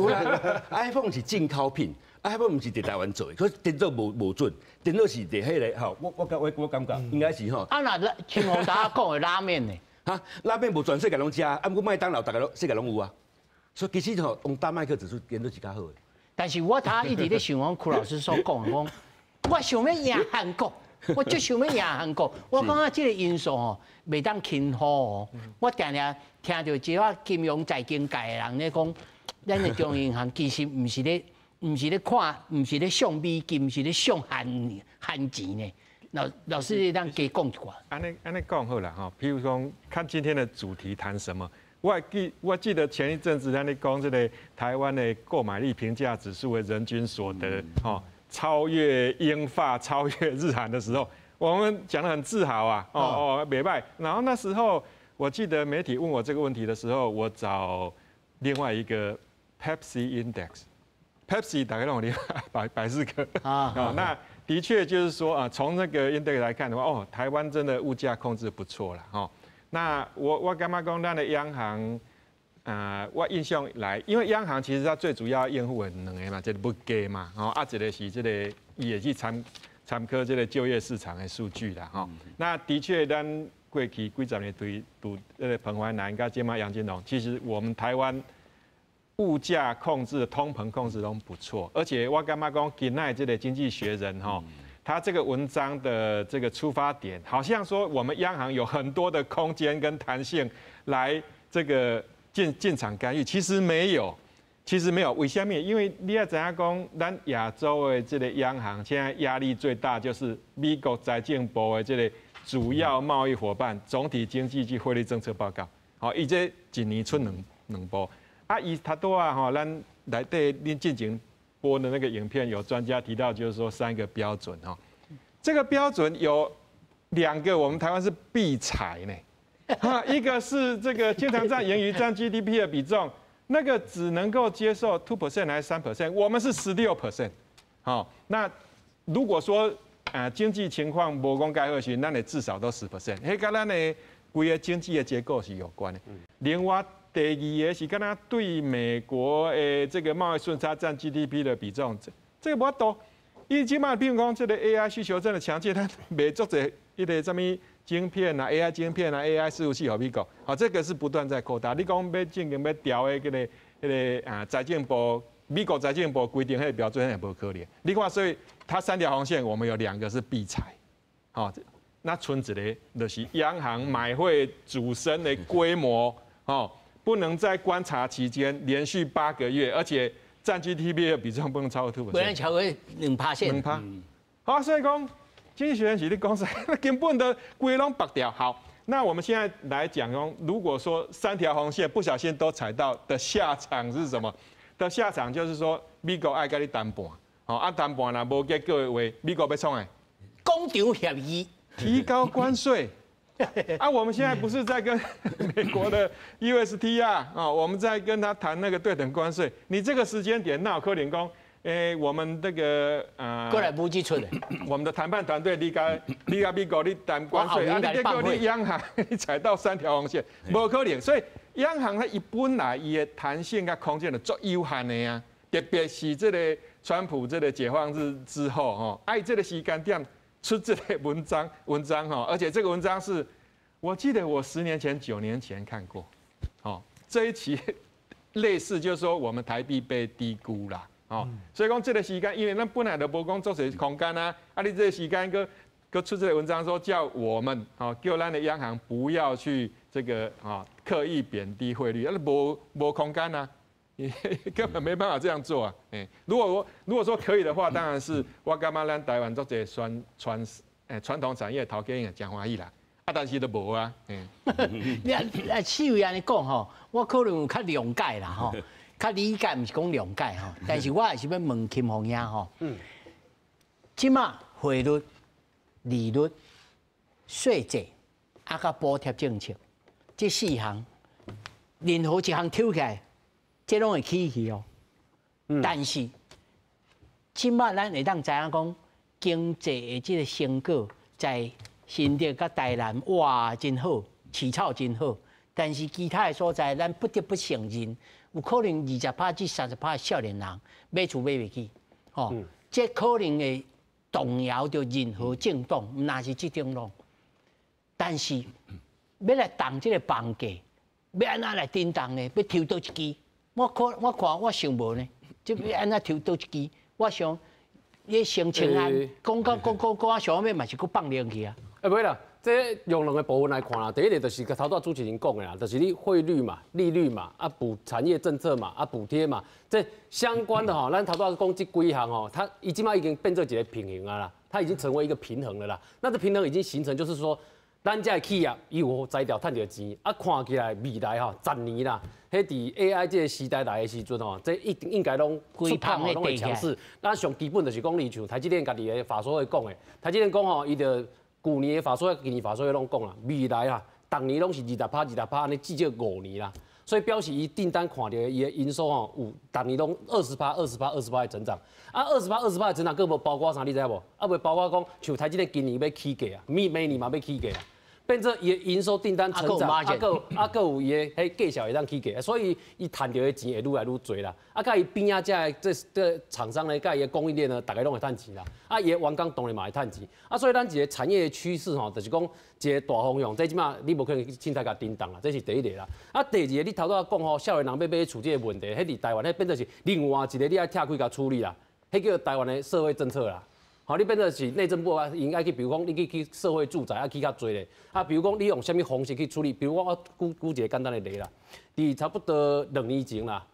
，iPhone 是進口品。iPhone 毋是佇台灣做的，所以顛倒無無準，顛倒是佇彼個吼，我我我我感覺應該是吼。啊，若像黃大講的拉麵呢？哈，拉麵無全世界攏食，啊，毋過麥當勞逐个攏世界攏有啊。所以其實吼，用大麥克指數顛倒是較好的。但是我頭一直咧想講，柯老師所講的講，我想欲贏韓國，我就想欲贏韓國。我感覺這個因素吼，袂當輕忽哦。我定定聽著一寡金融財經界的人咧講，咱的中央銀行其實毋是咧。毋是咧看，毋是咧上美金，是咧上韓韓錢呢。老老師，你當加講一寡。按呢按呢講好啦吼，譬如講，看今天的主題談什麼？我記我記得前一陣子咱咧講這個台灣的購買力平價指數的人均所得，吼超越英法、超越日韓的時候，我們講得很自豪啊，哦哦，袂䆀。然後那時候我記得媒體問我這個問題的時候，我找另外一個 Pepsi Index。Pepsi 大家攏有百百事可啊，那的確就是說啊，從那個 index 來看的話，哦，台灣真的物價控制不錯了哈。那我我感覺講咱的央行，啊，我印象來，因為央行其實它最主要應付的兩個嘛，一個物價嘛，吼，啊，一個是這個伊會去參參考這個就業市場的數據啦，吼。那的確，咱過去幾十年對對那個彭淮南佮這馬楊金龍，其實我們台灣。物价控制、通膨控制都不错，而且我感觉讲今仔这个经济学人哈，他这个文章的这个出发点，好像说我们央行有很多的空间跟弹性来这个进场干预，其实没有，其实没有。为什么？因为你也知影讲，咱亚洲的这个央行现在压力最大就是美国财政部的这个主要贸易伙伴总体经济及汇率政策报告。好，伊这一年出两部。啊，伊他拄仔吼，咱内底恁进前播的那个影片，有专家提到，就是说三个标准哈。这个标准有两个，我们台湾是必踩呢。哈，一个是这个经常账盈余占 GDP 的比重，那个只能够接受 2% 还是3%，我们是16%。好，那如果说啊经济情况无讲盖好时，咱的至少都10%，彼佮咱的规个经济的结构是有关的。另外，第二个是敢若对美国的这个贸易顺差占 GDP 的比重，这个无法度。伊这马比如讲，这个 AI 需求真的强劲，咱卖足济彼个啥物晶片啊，AI 晶片啊，AI 伺服器予美国，好，这个是不断在扩大。你讲欲进行欲调的彼个财政部，美国财政部规定彼个标准也无可能。你看，所以它三条红线，我们有两个是必踩，好，那賰一个就是央行买汇主升的规模，哦，不能在观察期间连续8个月，而且占 GDP 的比重不能超过 2%，不能超过2%。2趴。好，所以讲经济学人是咧讲啥？那根本都规拢缚掉。好，那我们现在来讲讲，如果说三条红线不小心都踩到的下场是什么？的下场就是说，美国爱佮你谈判，好啊，谈判若无结果的话，美国欲创啥？广场协议，提高关税。啊，我们现在不是在跟美国的 USTR 啊，我们在跟他谈那个对等关税。你这个时间点，那有可能讲，欸，我们这个过来武器出来，我们的谈判团队，你共美国你谈关税，啊，你结果你央行你踩到三条红线，无可能。所以央行它伊本来伊的弹性佮空间就足有限的啊，特别是这个川普这个解放日之后，吼，啊这个时间点出这个文章哈，而且这个文章是，我记得我10年前、9年前看过，哦，这一期类似就是说我们台币被低估啦，哦，所以讲这个时间，因为咱本来就无讲足济空间啊，啊，你这个时间阁阁出这个文章说叫我们哦，叫咱的央行不要去这个啊刻意贬低汇率，啊，无空间啊。你根本没办法这样做啊！哎，如果说可以的话，当然是我感觉咱台湾足济传传诶传统产业头家应该真欢喜啦，啊，但是都无啊。嗯，你啊，四位按呢讲吼，我可能有较谅解啦吼，较理解，毋是讲谅解吼，但是我还是欲问金凤兄吼。这马汇率、利率、税制啊，佮补贴政策，这四项，任何一项抽起来，这拢会起去哦，但是这马咱会当知影讲经济的这个成果在新竹佮台南哇真好，饲草真好，但是其他的所在咱不得不承认，有可能20%至30%少年人买厝买袂起，吼，这可能会动摇著任何政党，毋但是执政党，但是欲来动这个房价，欲按怎来震动呢？欲抽佗一支？我看我想无呢，这欲按怎抽佗一支？我想你先清安，讲讲讲讲讲，我想欲嘛是阁放冷去啊。欸，袂啦，这用两个部分来看啦。第一个就是头拄主持人讲的啦，就是你汇率嘛、利率嘛、啊补产业政策嘛、啊补贴嘛，这相关的吼，咱头拄讲这几项吼，它伊这马已经变做一个平衡啊啦，它已经成为一个平衡了啦。那这平衡已经形成，就是说，咱这个企业伊有才调趁著钱，啊看起来未来吼十年啦，彼伫 AI 这个时代来的时阵吼，这一定应该拢出口吼拢会强势。咱上基本就是讲，你像台积电家己的法说会讲的，台积电讲吼，伊就旧年的法说、今年法说拢讲啦，未来啊，逐年拢是二十趴、二十趴，按呢至少5年啦。所以表示伊订单看著伊的营收吼，有逐年拢二十趴、二十趴、二十趴的成长。啊，二十趴、二十趴的成长，阁无包括啥？你知无？啊，未包括讲像台积电今年欲起价啊，明明年嘛欲起价啊。变做伊的营收订单成长，啊，阁有伊的彼价数会当起价，所以伊趁著的钱会愈来愈济啦。啊，佮伊边仔遮的这厂商呢，佮伊的供应链呢，逐个拢会趁钱啦。啊，伊的员工当然嘛会趁钱。啊，所以咱一个产业的趋势吼，就是讲一个大方向，这这马你无可能凊彩共叮当啦，这是第一个啦。啊，第二个你头拄仔讲吼，少年人欲买厝这个问题，彼伫台湾彼变做是另外一个你爱拆开共处理啦，彼叫台湾的社会政策啦。好，你变做是内政部啊，应该去，比如讲你去社会住宅啊，起较济咧。啊，比如讲你用啥物方式去处理？比如讲我举举一个简单的例啦，伫差不多2年前啦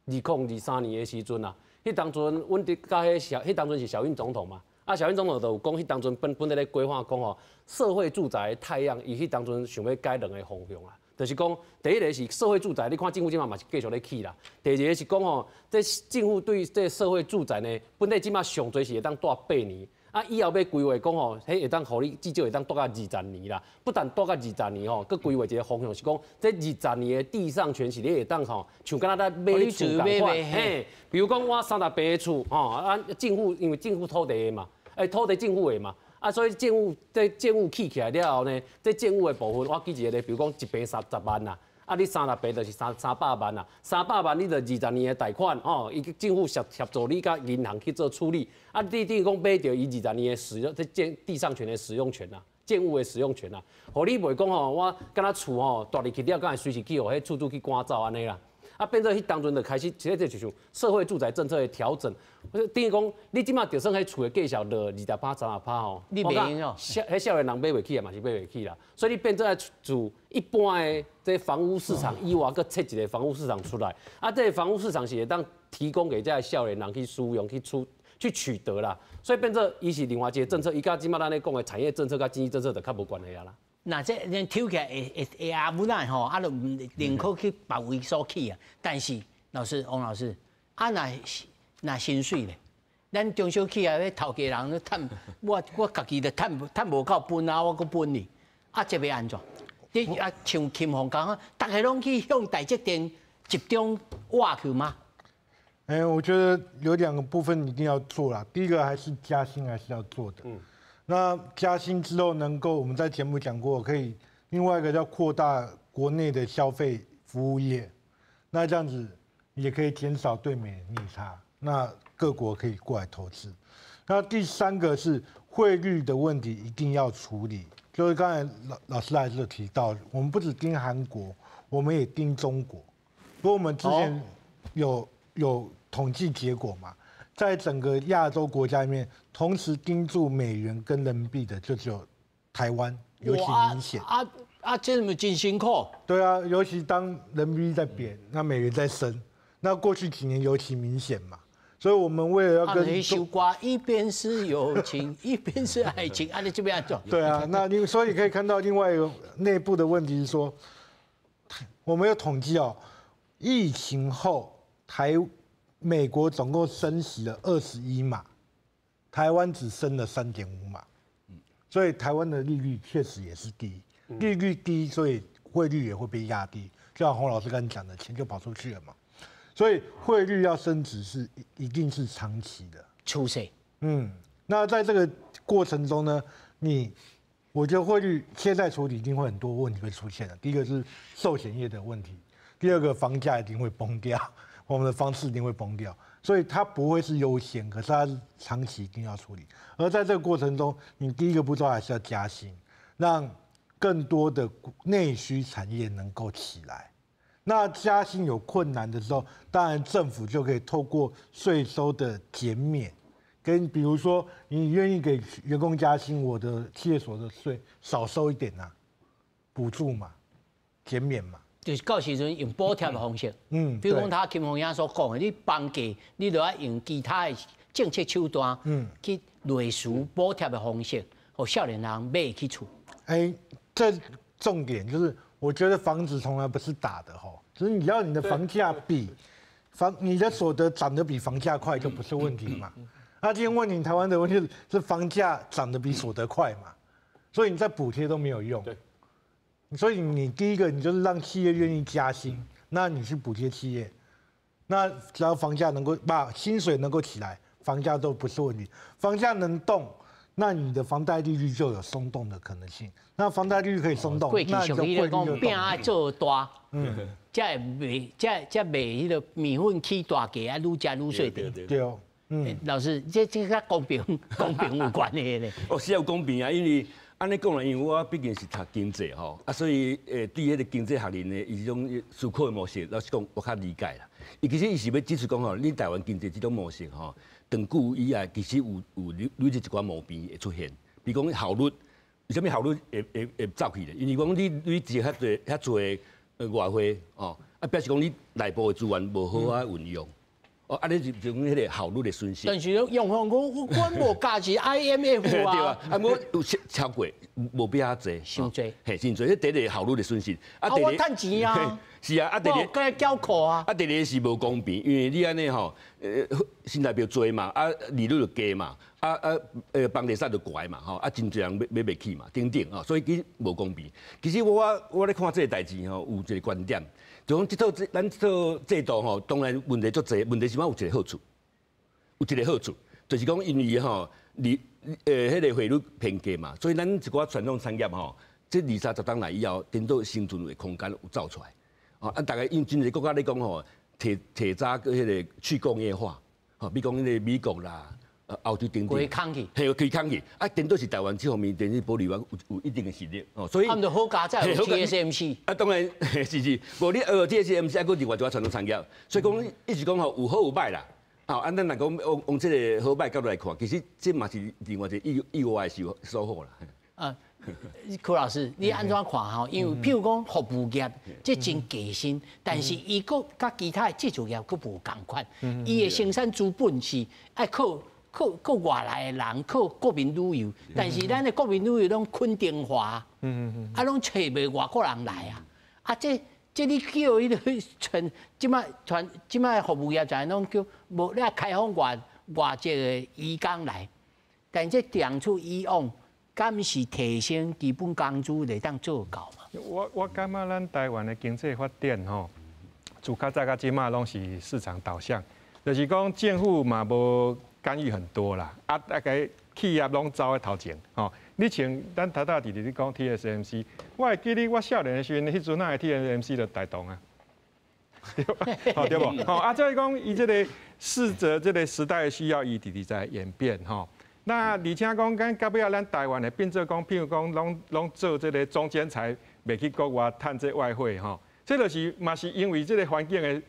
，2023年的时阵啦，彼当阵阮伫佮彼小，彼当阵是小英总统嘛。啊，小英总统就有讲，彼当阵本本咧咧规划讲吼，社会住宅太阳，伊彼当阵想欲改两个方向啦。就是讲，第一个是社会住宅，你看政府这马嘛是继续咧起啦。第二个是讲吼，这政府对这社会住宅呢，本来这马上济是会当蹛八年，啊，以后欲规划讲吼，彼会当予你至少会当蹛到二十年啦。不但蹛到二十年吼，阁规划一个方向是讲，这二十年的地上权是你会当吼，像敢若咧买厝仝款，嘿，比如讲我30坪的厝吼，啊，政府因为政府土地的嘛，欸，土地政府的嘛。啊，所以建物这建物起起来了后呢，这建物的部分，我举一个例，比如讲一坪30万啦，啊，你30坪就是三百万啦，三百万你就二十年的贷款，吼，伊政府协助你佮银行去做处理，啊，你等于讲买著伊二十年的使用，这建地上权的使用权啦，建物的使用权啦，予你袂讲吼，我敢若厝吼蹛入去了，敢会随时去予彼厝主去赶走按呢啦。啊，变做彼当阵就开始，其实这就像社会住宅政策的调整。等于讲，你这马就算彼厝的价数落20趴、30趴吼，你袂用哦。彼少年人买袂起啊，嘛是买袂起啦。所以你变做爱自一般的这房屋市场以外，阁设一个房屋市场出来。啊，这个房屋市场是会当提供予这个少年人去使用、去出、去取得啦。所以变做伊是另外一个政策，伊佮这马咱咧讲的产业政策佮经济政策就较无关系啊啦。若这恁抽起来会会会阿无奈吼，啊，就宁可去别位所起啊。但是老师王老师，啊，若若薪水咧，咱中小企业咧头家人咧趁，我家己就趁趁无够分啊，我阁分你，啊，这欲按怎？你啊，像金凤讲，逐家拢去向台积电集中挖去吗？哎，我觉得有两个部分一定要做啦。第一个还是加薪，还是要做的。那加薪之后能够，我们在节目讲过，可以另外一个叫扩大国内的消费服务业，那这样子也可以减少对美逆差，那各国可以过来投资。那第三个是汇率的问题一定要处理，就是刚才老师还是有提到，我们不只盯韩国，我们也盯中国。不过我们之前有统计结果嘛，在整个亚洲国家里面，同时盯住美元跟人民币的就只有台湾，尤其明显。啊啊，这么真辛苦。对啊，尤其当人民币在贬，那美元在升，那过去几年尤其明显嘛。所以我们为了要跟一首歌，一边是友情，一边是爱情，啊，你这边做。对啊，那你所以可以看到另外一个内部的问题是说，我们有统计哦，疫情后美国总共升息了21码，台湾只升了3.5码，所以台湾的利率确实也是低，利率低，所以汇率也会被压低，就像洪老师刚才讲的，钱就跑出去了嘛。所以汇率要升值是一定是长期的趋势。那在这个过程中呢，我觉得汇率现在处理一定会很多问题会出现的。第一个是寿险业的问题，第二个房价一定会崩掉，我们的房市一定会崩掉，所以它不会是优先，可是它长期一定要处理。而在这个过程中，你第一个步骤还是要加薪，让更多的内需产业能够起来。那加薪有困难的时候，当然政府就可以透过税收的减免，跟比如说你愿意给员工加薪，我的企业所得税少收一点呐，补助嘛，减免嘛。就是到时阵用补贴的方式，比如讲他金凤兄所讲的，你房价你就爱用其他的政策手段，去类似补贴的方式，予少年人买得起厝。哎，这重点就是。我觉得房子从来不是打的吼，就是你要你的房价比房你的所得涨得比房价快就不是问题嘛。那今天问你台湾的问题是房价涨得比所得快嘛？所以你再补贴都没有用。所以你第一个你就是让企业愿意加薪，那你去补贴企业，那只要房价能够把薪水能够起来，房价都不是问题。房价能动，那你的房贷利率就有松动的可能性。那房贷利率可以松动，那就汇率就饼爱做大，才会卖，才卖彼个面粉起大价，啊，愈食愈细对。对哦，老师，这佮公平有关系咧。哦，是有公平啊，因为按呢讲啦，因为我毕竟是读经济吼，啊，所以对彼个经济学人的伊这种思考的模式，老实讲我较理解啦。伊其实伊是欲指出讲吼，你台湾经济这种模式吼，长久以来其实有累积一寡毛病会出现，比如讲效率，为啥物效率会走去咧？因为讲你累积遐济遐济外汇哦，啊表示讲你内部的资源无好好运用。哦，按呢就讲彼个效率的损失。但是央行讲，阮无加持 IMF 啊。对啊，啊，我有超过，无比较济。伤济。嘿，伤济。这第一个效率的损失。啊，我趁钱啊。是啊，啊，第二个缴课啊。啊，第二个是无公平，因为你按呢吼，新台币济嘛，啊，利率就低嘛，啊，房地产就悬嘛，吼，啊，真济人买袂起嘛，等等啊，所以其实无公平。其实我咧看这个代志吼，有一个观点。就讲这套这咱这套制度吼，当然问题足济，问题是嘛有一个好处，有一个好处，就是讲因为吼利彼个汇率偏低嘛，所以咱一寡传统产业吼，这二三十冬来以后，颠倒生存的空间有走出来。啊，大概因真济国家咧讲吼，提提早彼个去工业化，吼，比如讲彼个美国啦，欧洲等等，规空去，嘿，规空去，啊，颠倒是台湾这方面，电子玻璃湾有一定的实力，哦，所以他们的好佳哉有 TSMC，啊，当然是是，无你TSMC，还阁另外一寡传统产业，所以讲一直讲吼有好有歹啦，啊，按咱若讲往这个好歹角度来看，其实这嘛是另外一个意外的收获啦。啊，柯老师，你按怎看吼？因为譬如讲服务业，这真低薪，但是伊阁佮其他的制造业阁无仝款，伊的生产资本是爱靠外来的人，靠国民旅游，但是咱的国民旅游拢垦丁化，啊，拢揣袂外国人来啊，啊，这你叫彼个传，这摆传这摆服务业就拢叫无你开放外籍的移工来，但这当初以往，敢是提升基本工资会当做到嘛？我感觉咱台湾的经济发展吼，自较早到这摆拢是市场导向，就是讲政府嘛无干预很多啦，啊，大概企业拢走咧头前，吼。你像咱头头伫伫咧讲 TSMC，我会记得我少年的时阵，彼阵仔的 TSMC 就台糖啊，对，吼对无？吼啊，所以讲伊这个适着这个时代的需要，伊直直在演变，吼。那而且讲，咱到尾仔咱台湾会变做讲，譬如讲，拢做这个中间材，袂去国外趁这外汇，吼。这就是嘛是因为这个环境的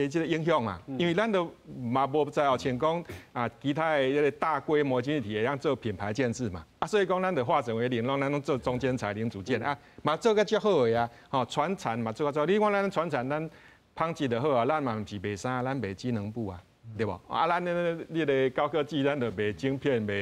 这个影响嘛，因为咱都嘛无在后像讲啊，其他的这个大规模经济体会当做品牌建制嘛，啊，所以讲咱就化整为零，拢咱拢做中间材零组件啊，嘛做甲足好的啊，吼，传产嘛做甲足，你看咱传产咱纺织就好啊，咱嘛毋是卖衫，咱卖机能布啊，对无？啊，咱那个高科技，咱就卖晶片、卖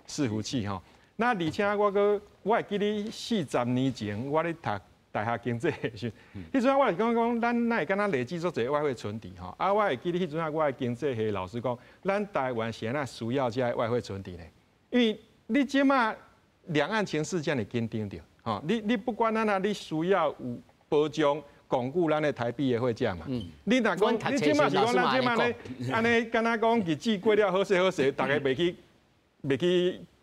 伺服器吼。那而且我阁我会记得40年前我咧读大学经济的时，彼阵我是讲讲，咱哪会敢若累积足济外汇存底吼？啊，我会记得彼阵啊，我的经济系老师讲，咱台湾是按怎需要这外汇存底呢？因为你这马两岸情势遮尔紧张著，吼，你不管按怎，你需要有保障巩固咱的台币的汇价嘛。你若讲你这马是讲咱这马咧，按呢敢若讲日子过了好势好势，大家袂去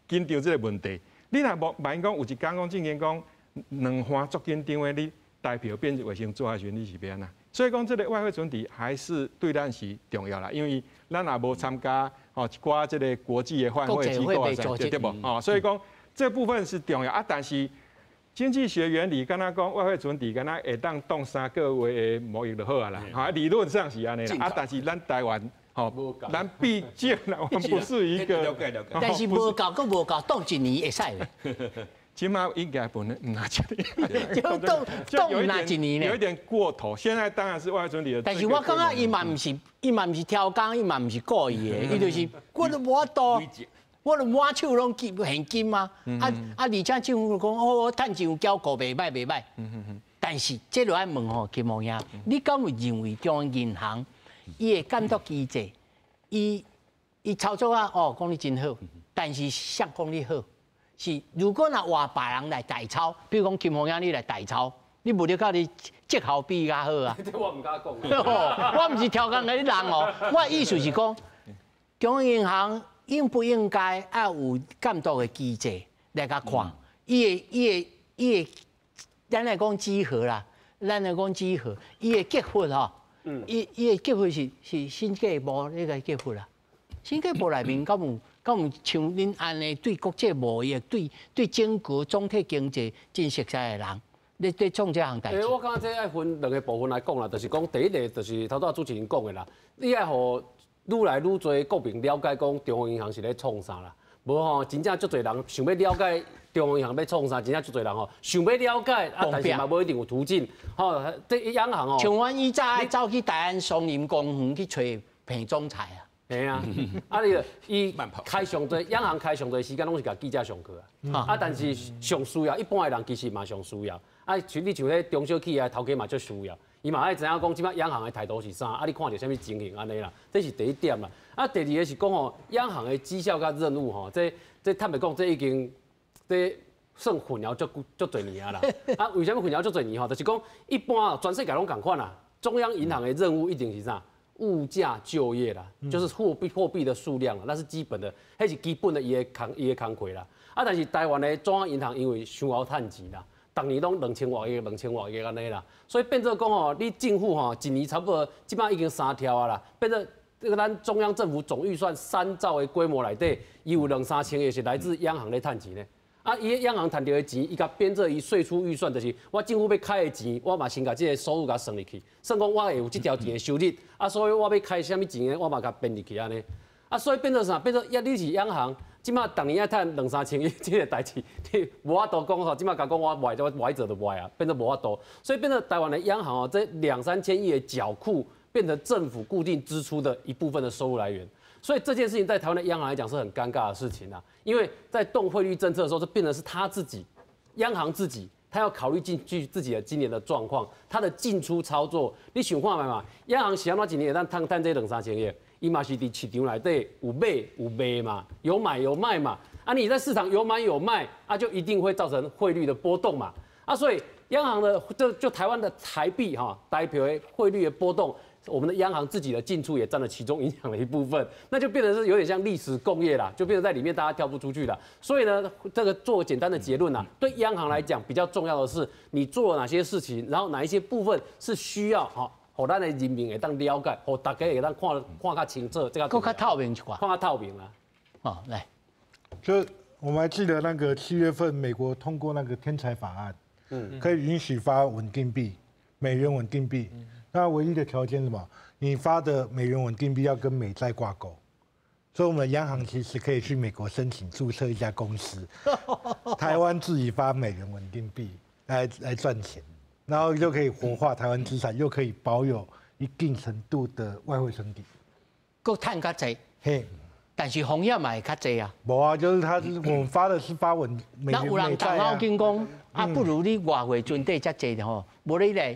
紧张这个问题。你若无万一讲有一工讲正经讲两岸足紧张的，你台票变卫生做的时阵，你是欲按怎？所以讲这个外汇存底还是对咱是重要啦，因为咱也无参加吼一寡这个国际的换汇机构啊，对无？哦，所以讲这部分是重要啊。但是经济学原理敢若讲外汇存底敢若会当挡3个月的贸易就好啊啦，哈，理论上是按呢啦。啊，但是咱台湾。吼，咱毕竟啦，我们不是一个，但是无够，阁无够，挡一年会使袂？起码应该不能拿一年，就挡挡那一年呢？有一点过头。现在当然是外汇存底的。但是我感觉伊嘛毋是，伊嘛毋是超工，伊嘛毋是故意的，伊就是我都无法度，我都满手拢金现金啊！啊啊！而且政府讲哦，趁钱有缴库袂歹袂歹。但是这就爱问吼金毛兄，你敢有认为中央银行伊的监督机制，伊操作啊，哦，讲你真好，但是谁讲你好？是如果若换别人来代操，比如讲金凤兄你来代操，你无得佮你绩效比较好啊？这我毋敢讲。我毋是刁工共你人哦，我的意思是讲，中央银行應不應該愛有監督的機制來共看？伊的，咱來講稽核啦，咱來講稽核，伊的結核吼，伊的結核是審計部咧共結核啦。審計部內面敢有敢有像恁按呢對國際貿易、對整個總體經濟真熟悉的人，咧咧創這項代誌？我感覺這愛分兩個部分來講啦，就是講第一個就是頭拄仔主持人講的啦，你愛予愈來愈濟國民了解講中央銀行是咧創啥啦。無吼，真正足濟人想欲了解中央銀行欲創啥，真正足濟人吼想欲了解，啊，但是嘛無一定有途徑。吼，這央行哦，像阮以前愛走去大安松林公園去揣彭總裁啊。嘿啊，啊你伊開上濟，央行開上濟時間攏是共記者上課啊。啊，但是上需要一般的人其實嘛上需要。啊，像你像彼中小企業頭家嘛足需要，伊嘛愛知影講這擺央行的態度是啥，啊，你看著啥物情形按呢啦，這是第一點啦。啊，第二个是講吼，央行的績效佮任務吼，這坦白講，這已經這算混淆足足濟年啊啦。啊，為啥物混淆足濟年吼？就是講一般全世界攏仝款啦，中央銀行的任務一定是啥？物價、就業啦，就是貨幣的數量啦，那是基本的，彼是基本的伊的工課啦。啊，但是台灣的中央銀行因為傷𠢕趁錢啦，逐年攏兩千外億、兩千外億按呢啦，所以變做講吼，你政府吼一年差不多，這擺已經三兆啊啦，變做這個咱中央政府總預算3兆的規模內底，伊有兩三千億是來自央行咧趁錢咧。啊，伊央行趁著的錢，伊共變做伊歲出預算，就是我政府欲開的錢，我嘛先共這个收入共算入去，算講我會有這條錢的收入，啊，所以我欲開啥物錢，我嘛共編入去按呢。啊，所以變做啥？變做抑你是央行，這擺逐年愛趁兩三千億這个代誌，你無法度講吼，這擺共講我賣我賣做就賣啊，變做無法度。所以變做台灣的央行哦，這兩三千億的繳庫變成政府固定支出的一部分的收入來源。所以這件事情在台灣的央行來講是很尷尬的事情啊，因為在動匯率政策的時候，就變成是他自己，央行自己，他要考慮進去自己的今年的狀況，他的進出操作，你想看覓嘛？央行是按怎一年會當趁這兩三千億？伊嘛是佇市場內底有買有賣嘛，有買有賣嘛。啊，你在市場有買有賣，啊，就一定會造成匯率的波動嘛。啊，所以央行的就台灣的台幣哈，台幣的匯率的波動。我們的央行自己的進出也佔了其中影響的一部分，那就變成是有點像歷史共業啦，就變成在裡面大家跳不出去了。所以呢，這個做簡單的結論啊，對央行來講比較重要的是你做了哪些事情，然後哪一些部分是需要哈，予咱的人民會當了解，予大家會當看看較清楚，這個閣較透明一寡，看較透明啦。哦，來，就我們還記得那個7月份美國通過那個天才法案，可以允許發穩定幣，美元穩定幣。那唯一的條件是什麼？你發的美元穩定幣要跟美債掛鈎，所以我們央行其實可以去美國申請註冊一家公司，台灣自己發美元穩定幣來賺錢，然後就可以活化台灣資產，又可以保有一定程度的外匯存底。閣趁較濟，嘿，但是風險嘛會較濟啊。無啊，就是他是我們發的是發穩美元那有人債啊。頭腦講啊，不如你外匯存底遮濟吼，無你來。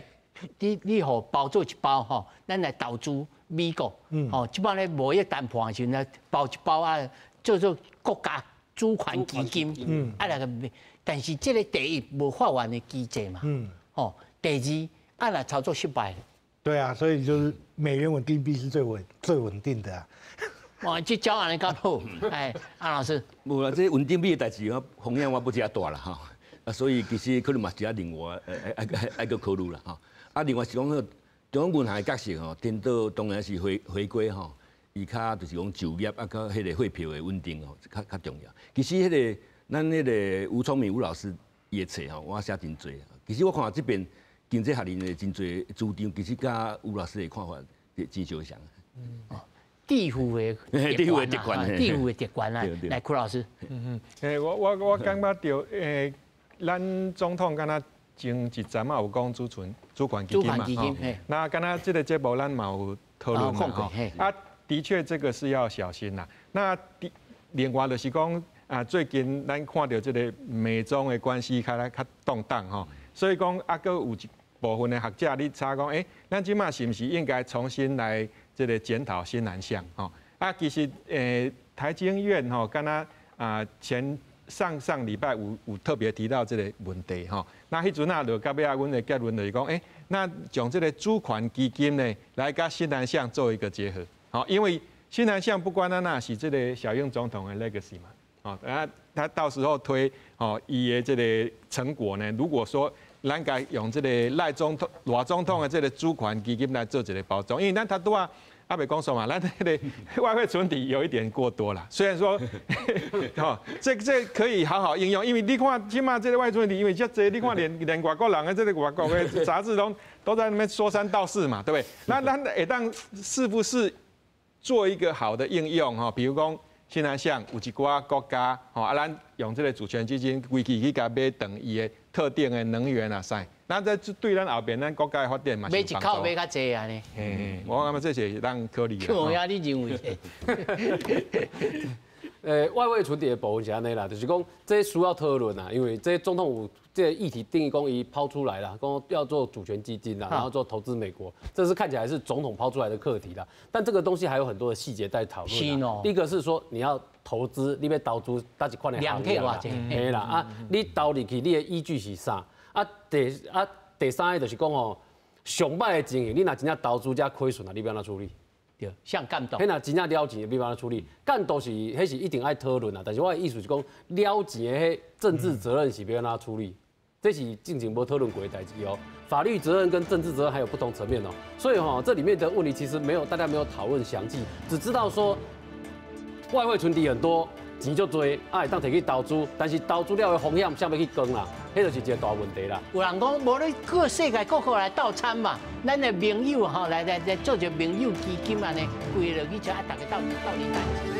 你予包做一包吼，咱來投資美國，吼，這擺咧貿易談判的時陣，包一包啊，做做國家主權基金，啊來個，但是這个第一無法源的機制嘛，吼，第二啊若操作失敗。對啊，所以就是美元穩定幣是最穩定的啊。哇，這招按呢較好，哎，安老師。無啦，這穩定幣的代誌，風險我不遮大啦吼，啊，所以其實可能嘛是愛另外愛閣考慮啦吼。啊，另外是講中央銀行的角色吼，顛倒當然是回歸吼，伊較就是講就業啊，佮彼个匯票的穩定吼，較重要。其實彼个咱彼个吳聰明吳老師伊的冊吼，我寫真濟。其實我看這邊經濟學人的真濟主張，其實佮吳老師的看法真相像。嗯，致富的致富的特權，致富的特權啊！來，柯老師。嗯，我感覺著，咱總統敢若前一陣仔有講主權基金嘛，吼，那敢若這个節目咱嘛有討論嘛，吼，啊，的確這個是要小心啦。那另外就是講啊，最近咱看著這个美中的關係較較動盪吼，所以講啊，閣有一部分的學者咧查講，欸，咱這擺是毋是應該重新來這个檢討新南向？吼，啊，其實台經院吼，敢若啊前上上禮拜有特別提到這个問題吼，那彼陣啊，就到尾仔，阮的結論就是講，欸，那將這个主權基金呢，來佮新南向做一個結合，吼，因為新南向不管按怎是這个小英總統的 legacy 嘛，哦，啊，他到時候推哦，伊的這个成果呢，如果說咱共用這个賴總統、賴總統的這个主權基金來做一个包裝，因為咱頭拄仔猶未講說嘛，咱這个外匯存底有一點過多啦。雖然說，哦，這可以好好應用，因為你看這馬這个外匯存底，因為遮濟，你看連外國人的這个外國的雜誌都在那邊說三道四嘛，對不對？那咱會當是不是做一個好的應用？哈，比如講新南向有一寡國家，吼啊，咱用這个主權基金規氣去共買斷伊的特定的能源啊，啥？那這對咱後邊咱國家的發展嘛，買一口買較濟按呢。嘿，我感覺這是咱考慮的。有影你認為？外匯存底的部分是按呢啦，就是講這需要討論啦，因為這總統有這个議題定義講伊拋出來啦，講要做主權基金啦，然後做投資美國，這是看起來是總統拋出來的課題啦。但這個東西還有很多的細節待討論。是哦。第一個是說你要投資，你欲投資佗一款的行業啦，嘿啦，啊，你投入去，你的依據是啥？啊，第三个就是講吼，上歹的情形，你若真正投資者虧損啊，你欲按怎處理？對，誰監督？彼若真正了錢，你欲按怎處理？監督是，彼是一定愛討論啊。但是我的意思是講，了錢的彼政治責任是欲按怎處理？這是進前無討論過的代誌哦。法律責任跟政治責任還有不同層面哦。所以吼，這裡面的問題其實沒有大家沒有討論詳細，只知道說外匯存底很多。錢足濟，啊會當提去投資，但是投資了的風險，誰欲去扛啦？彼就是一个大問題啦。有人講，無你各世界各國來鬥參嘛，咱的盟友吼來來來做一个盟友基金按呢，規落去吃啊，逐家鬥鬥咧趁錢。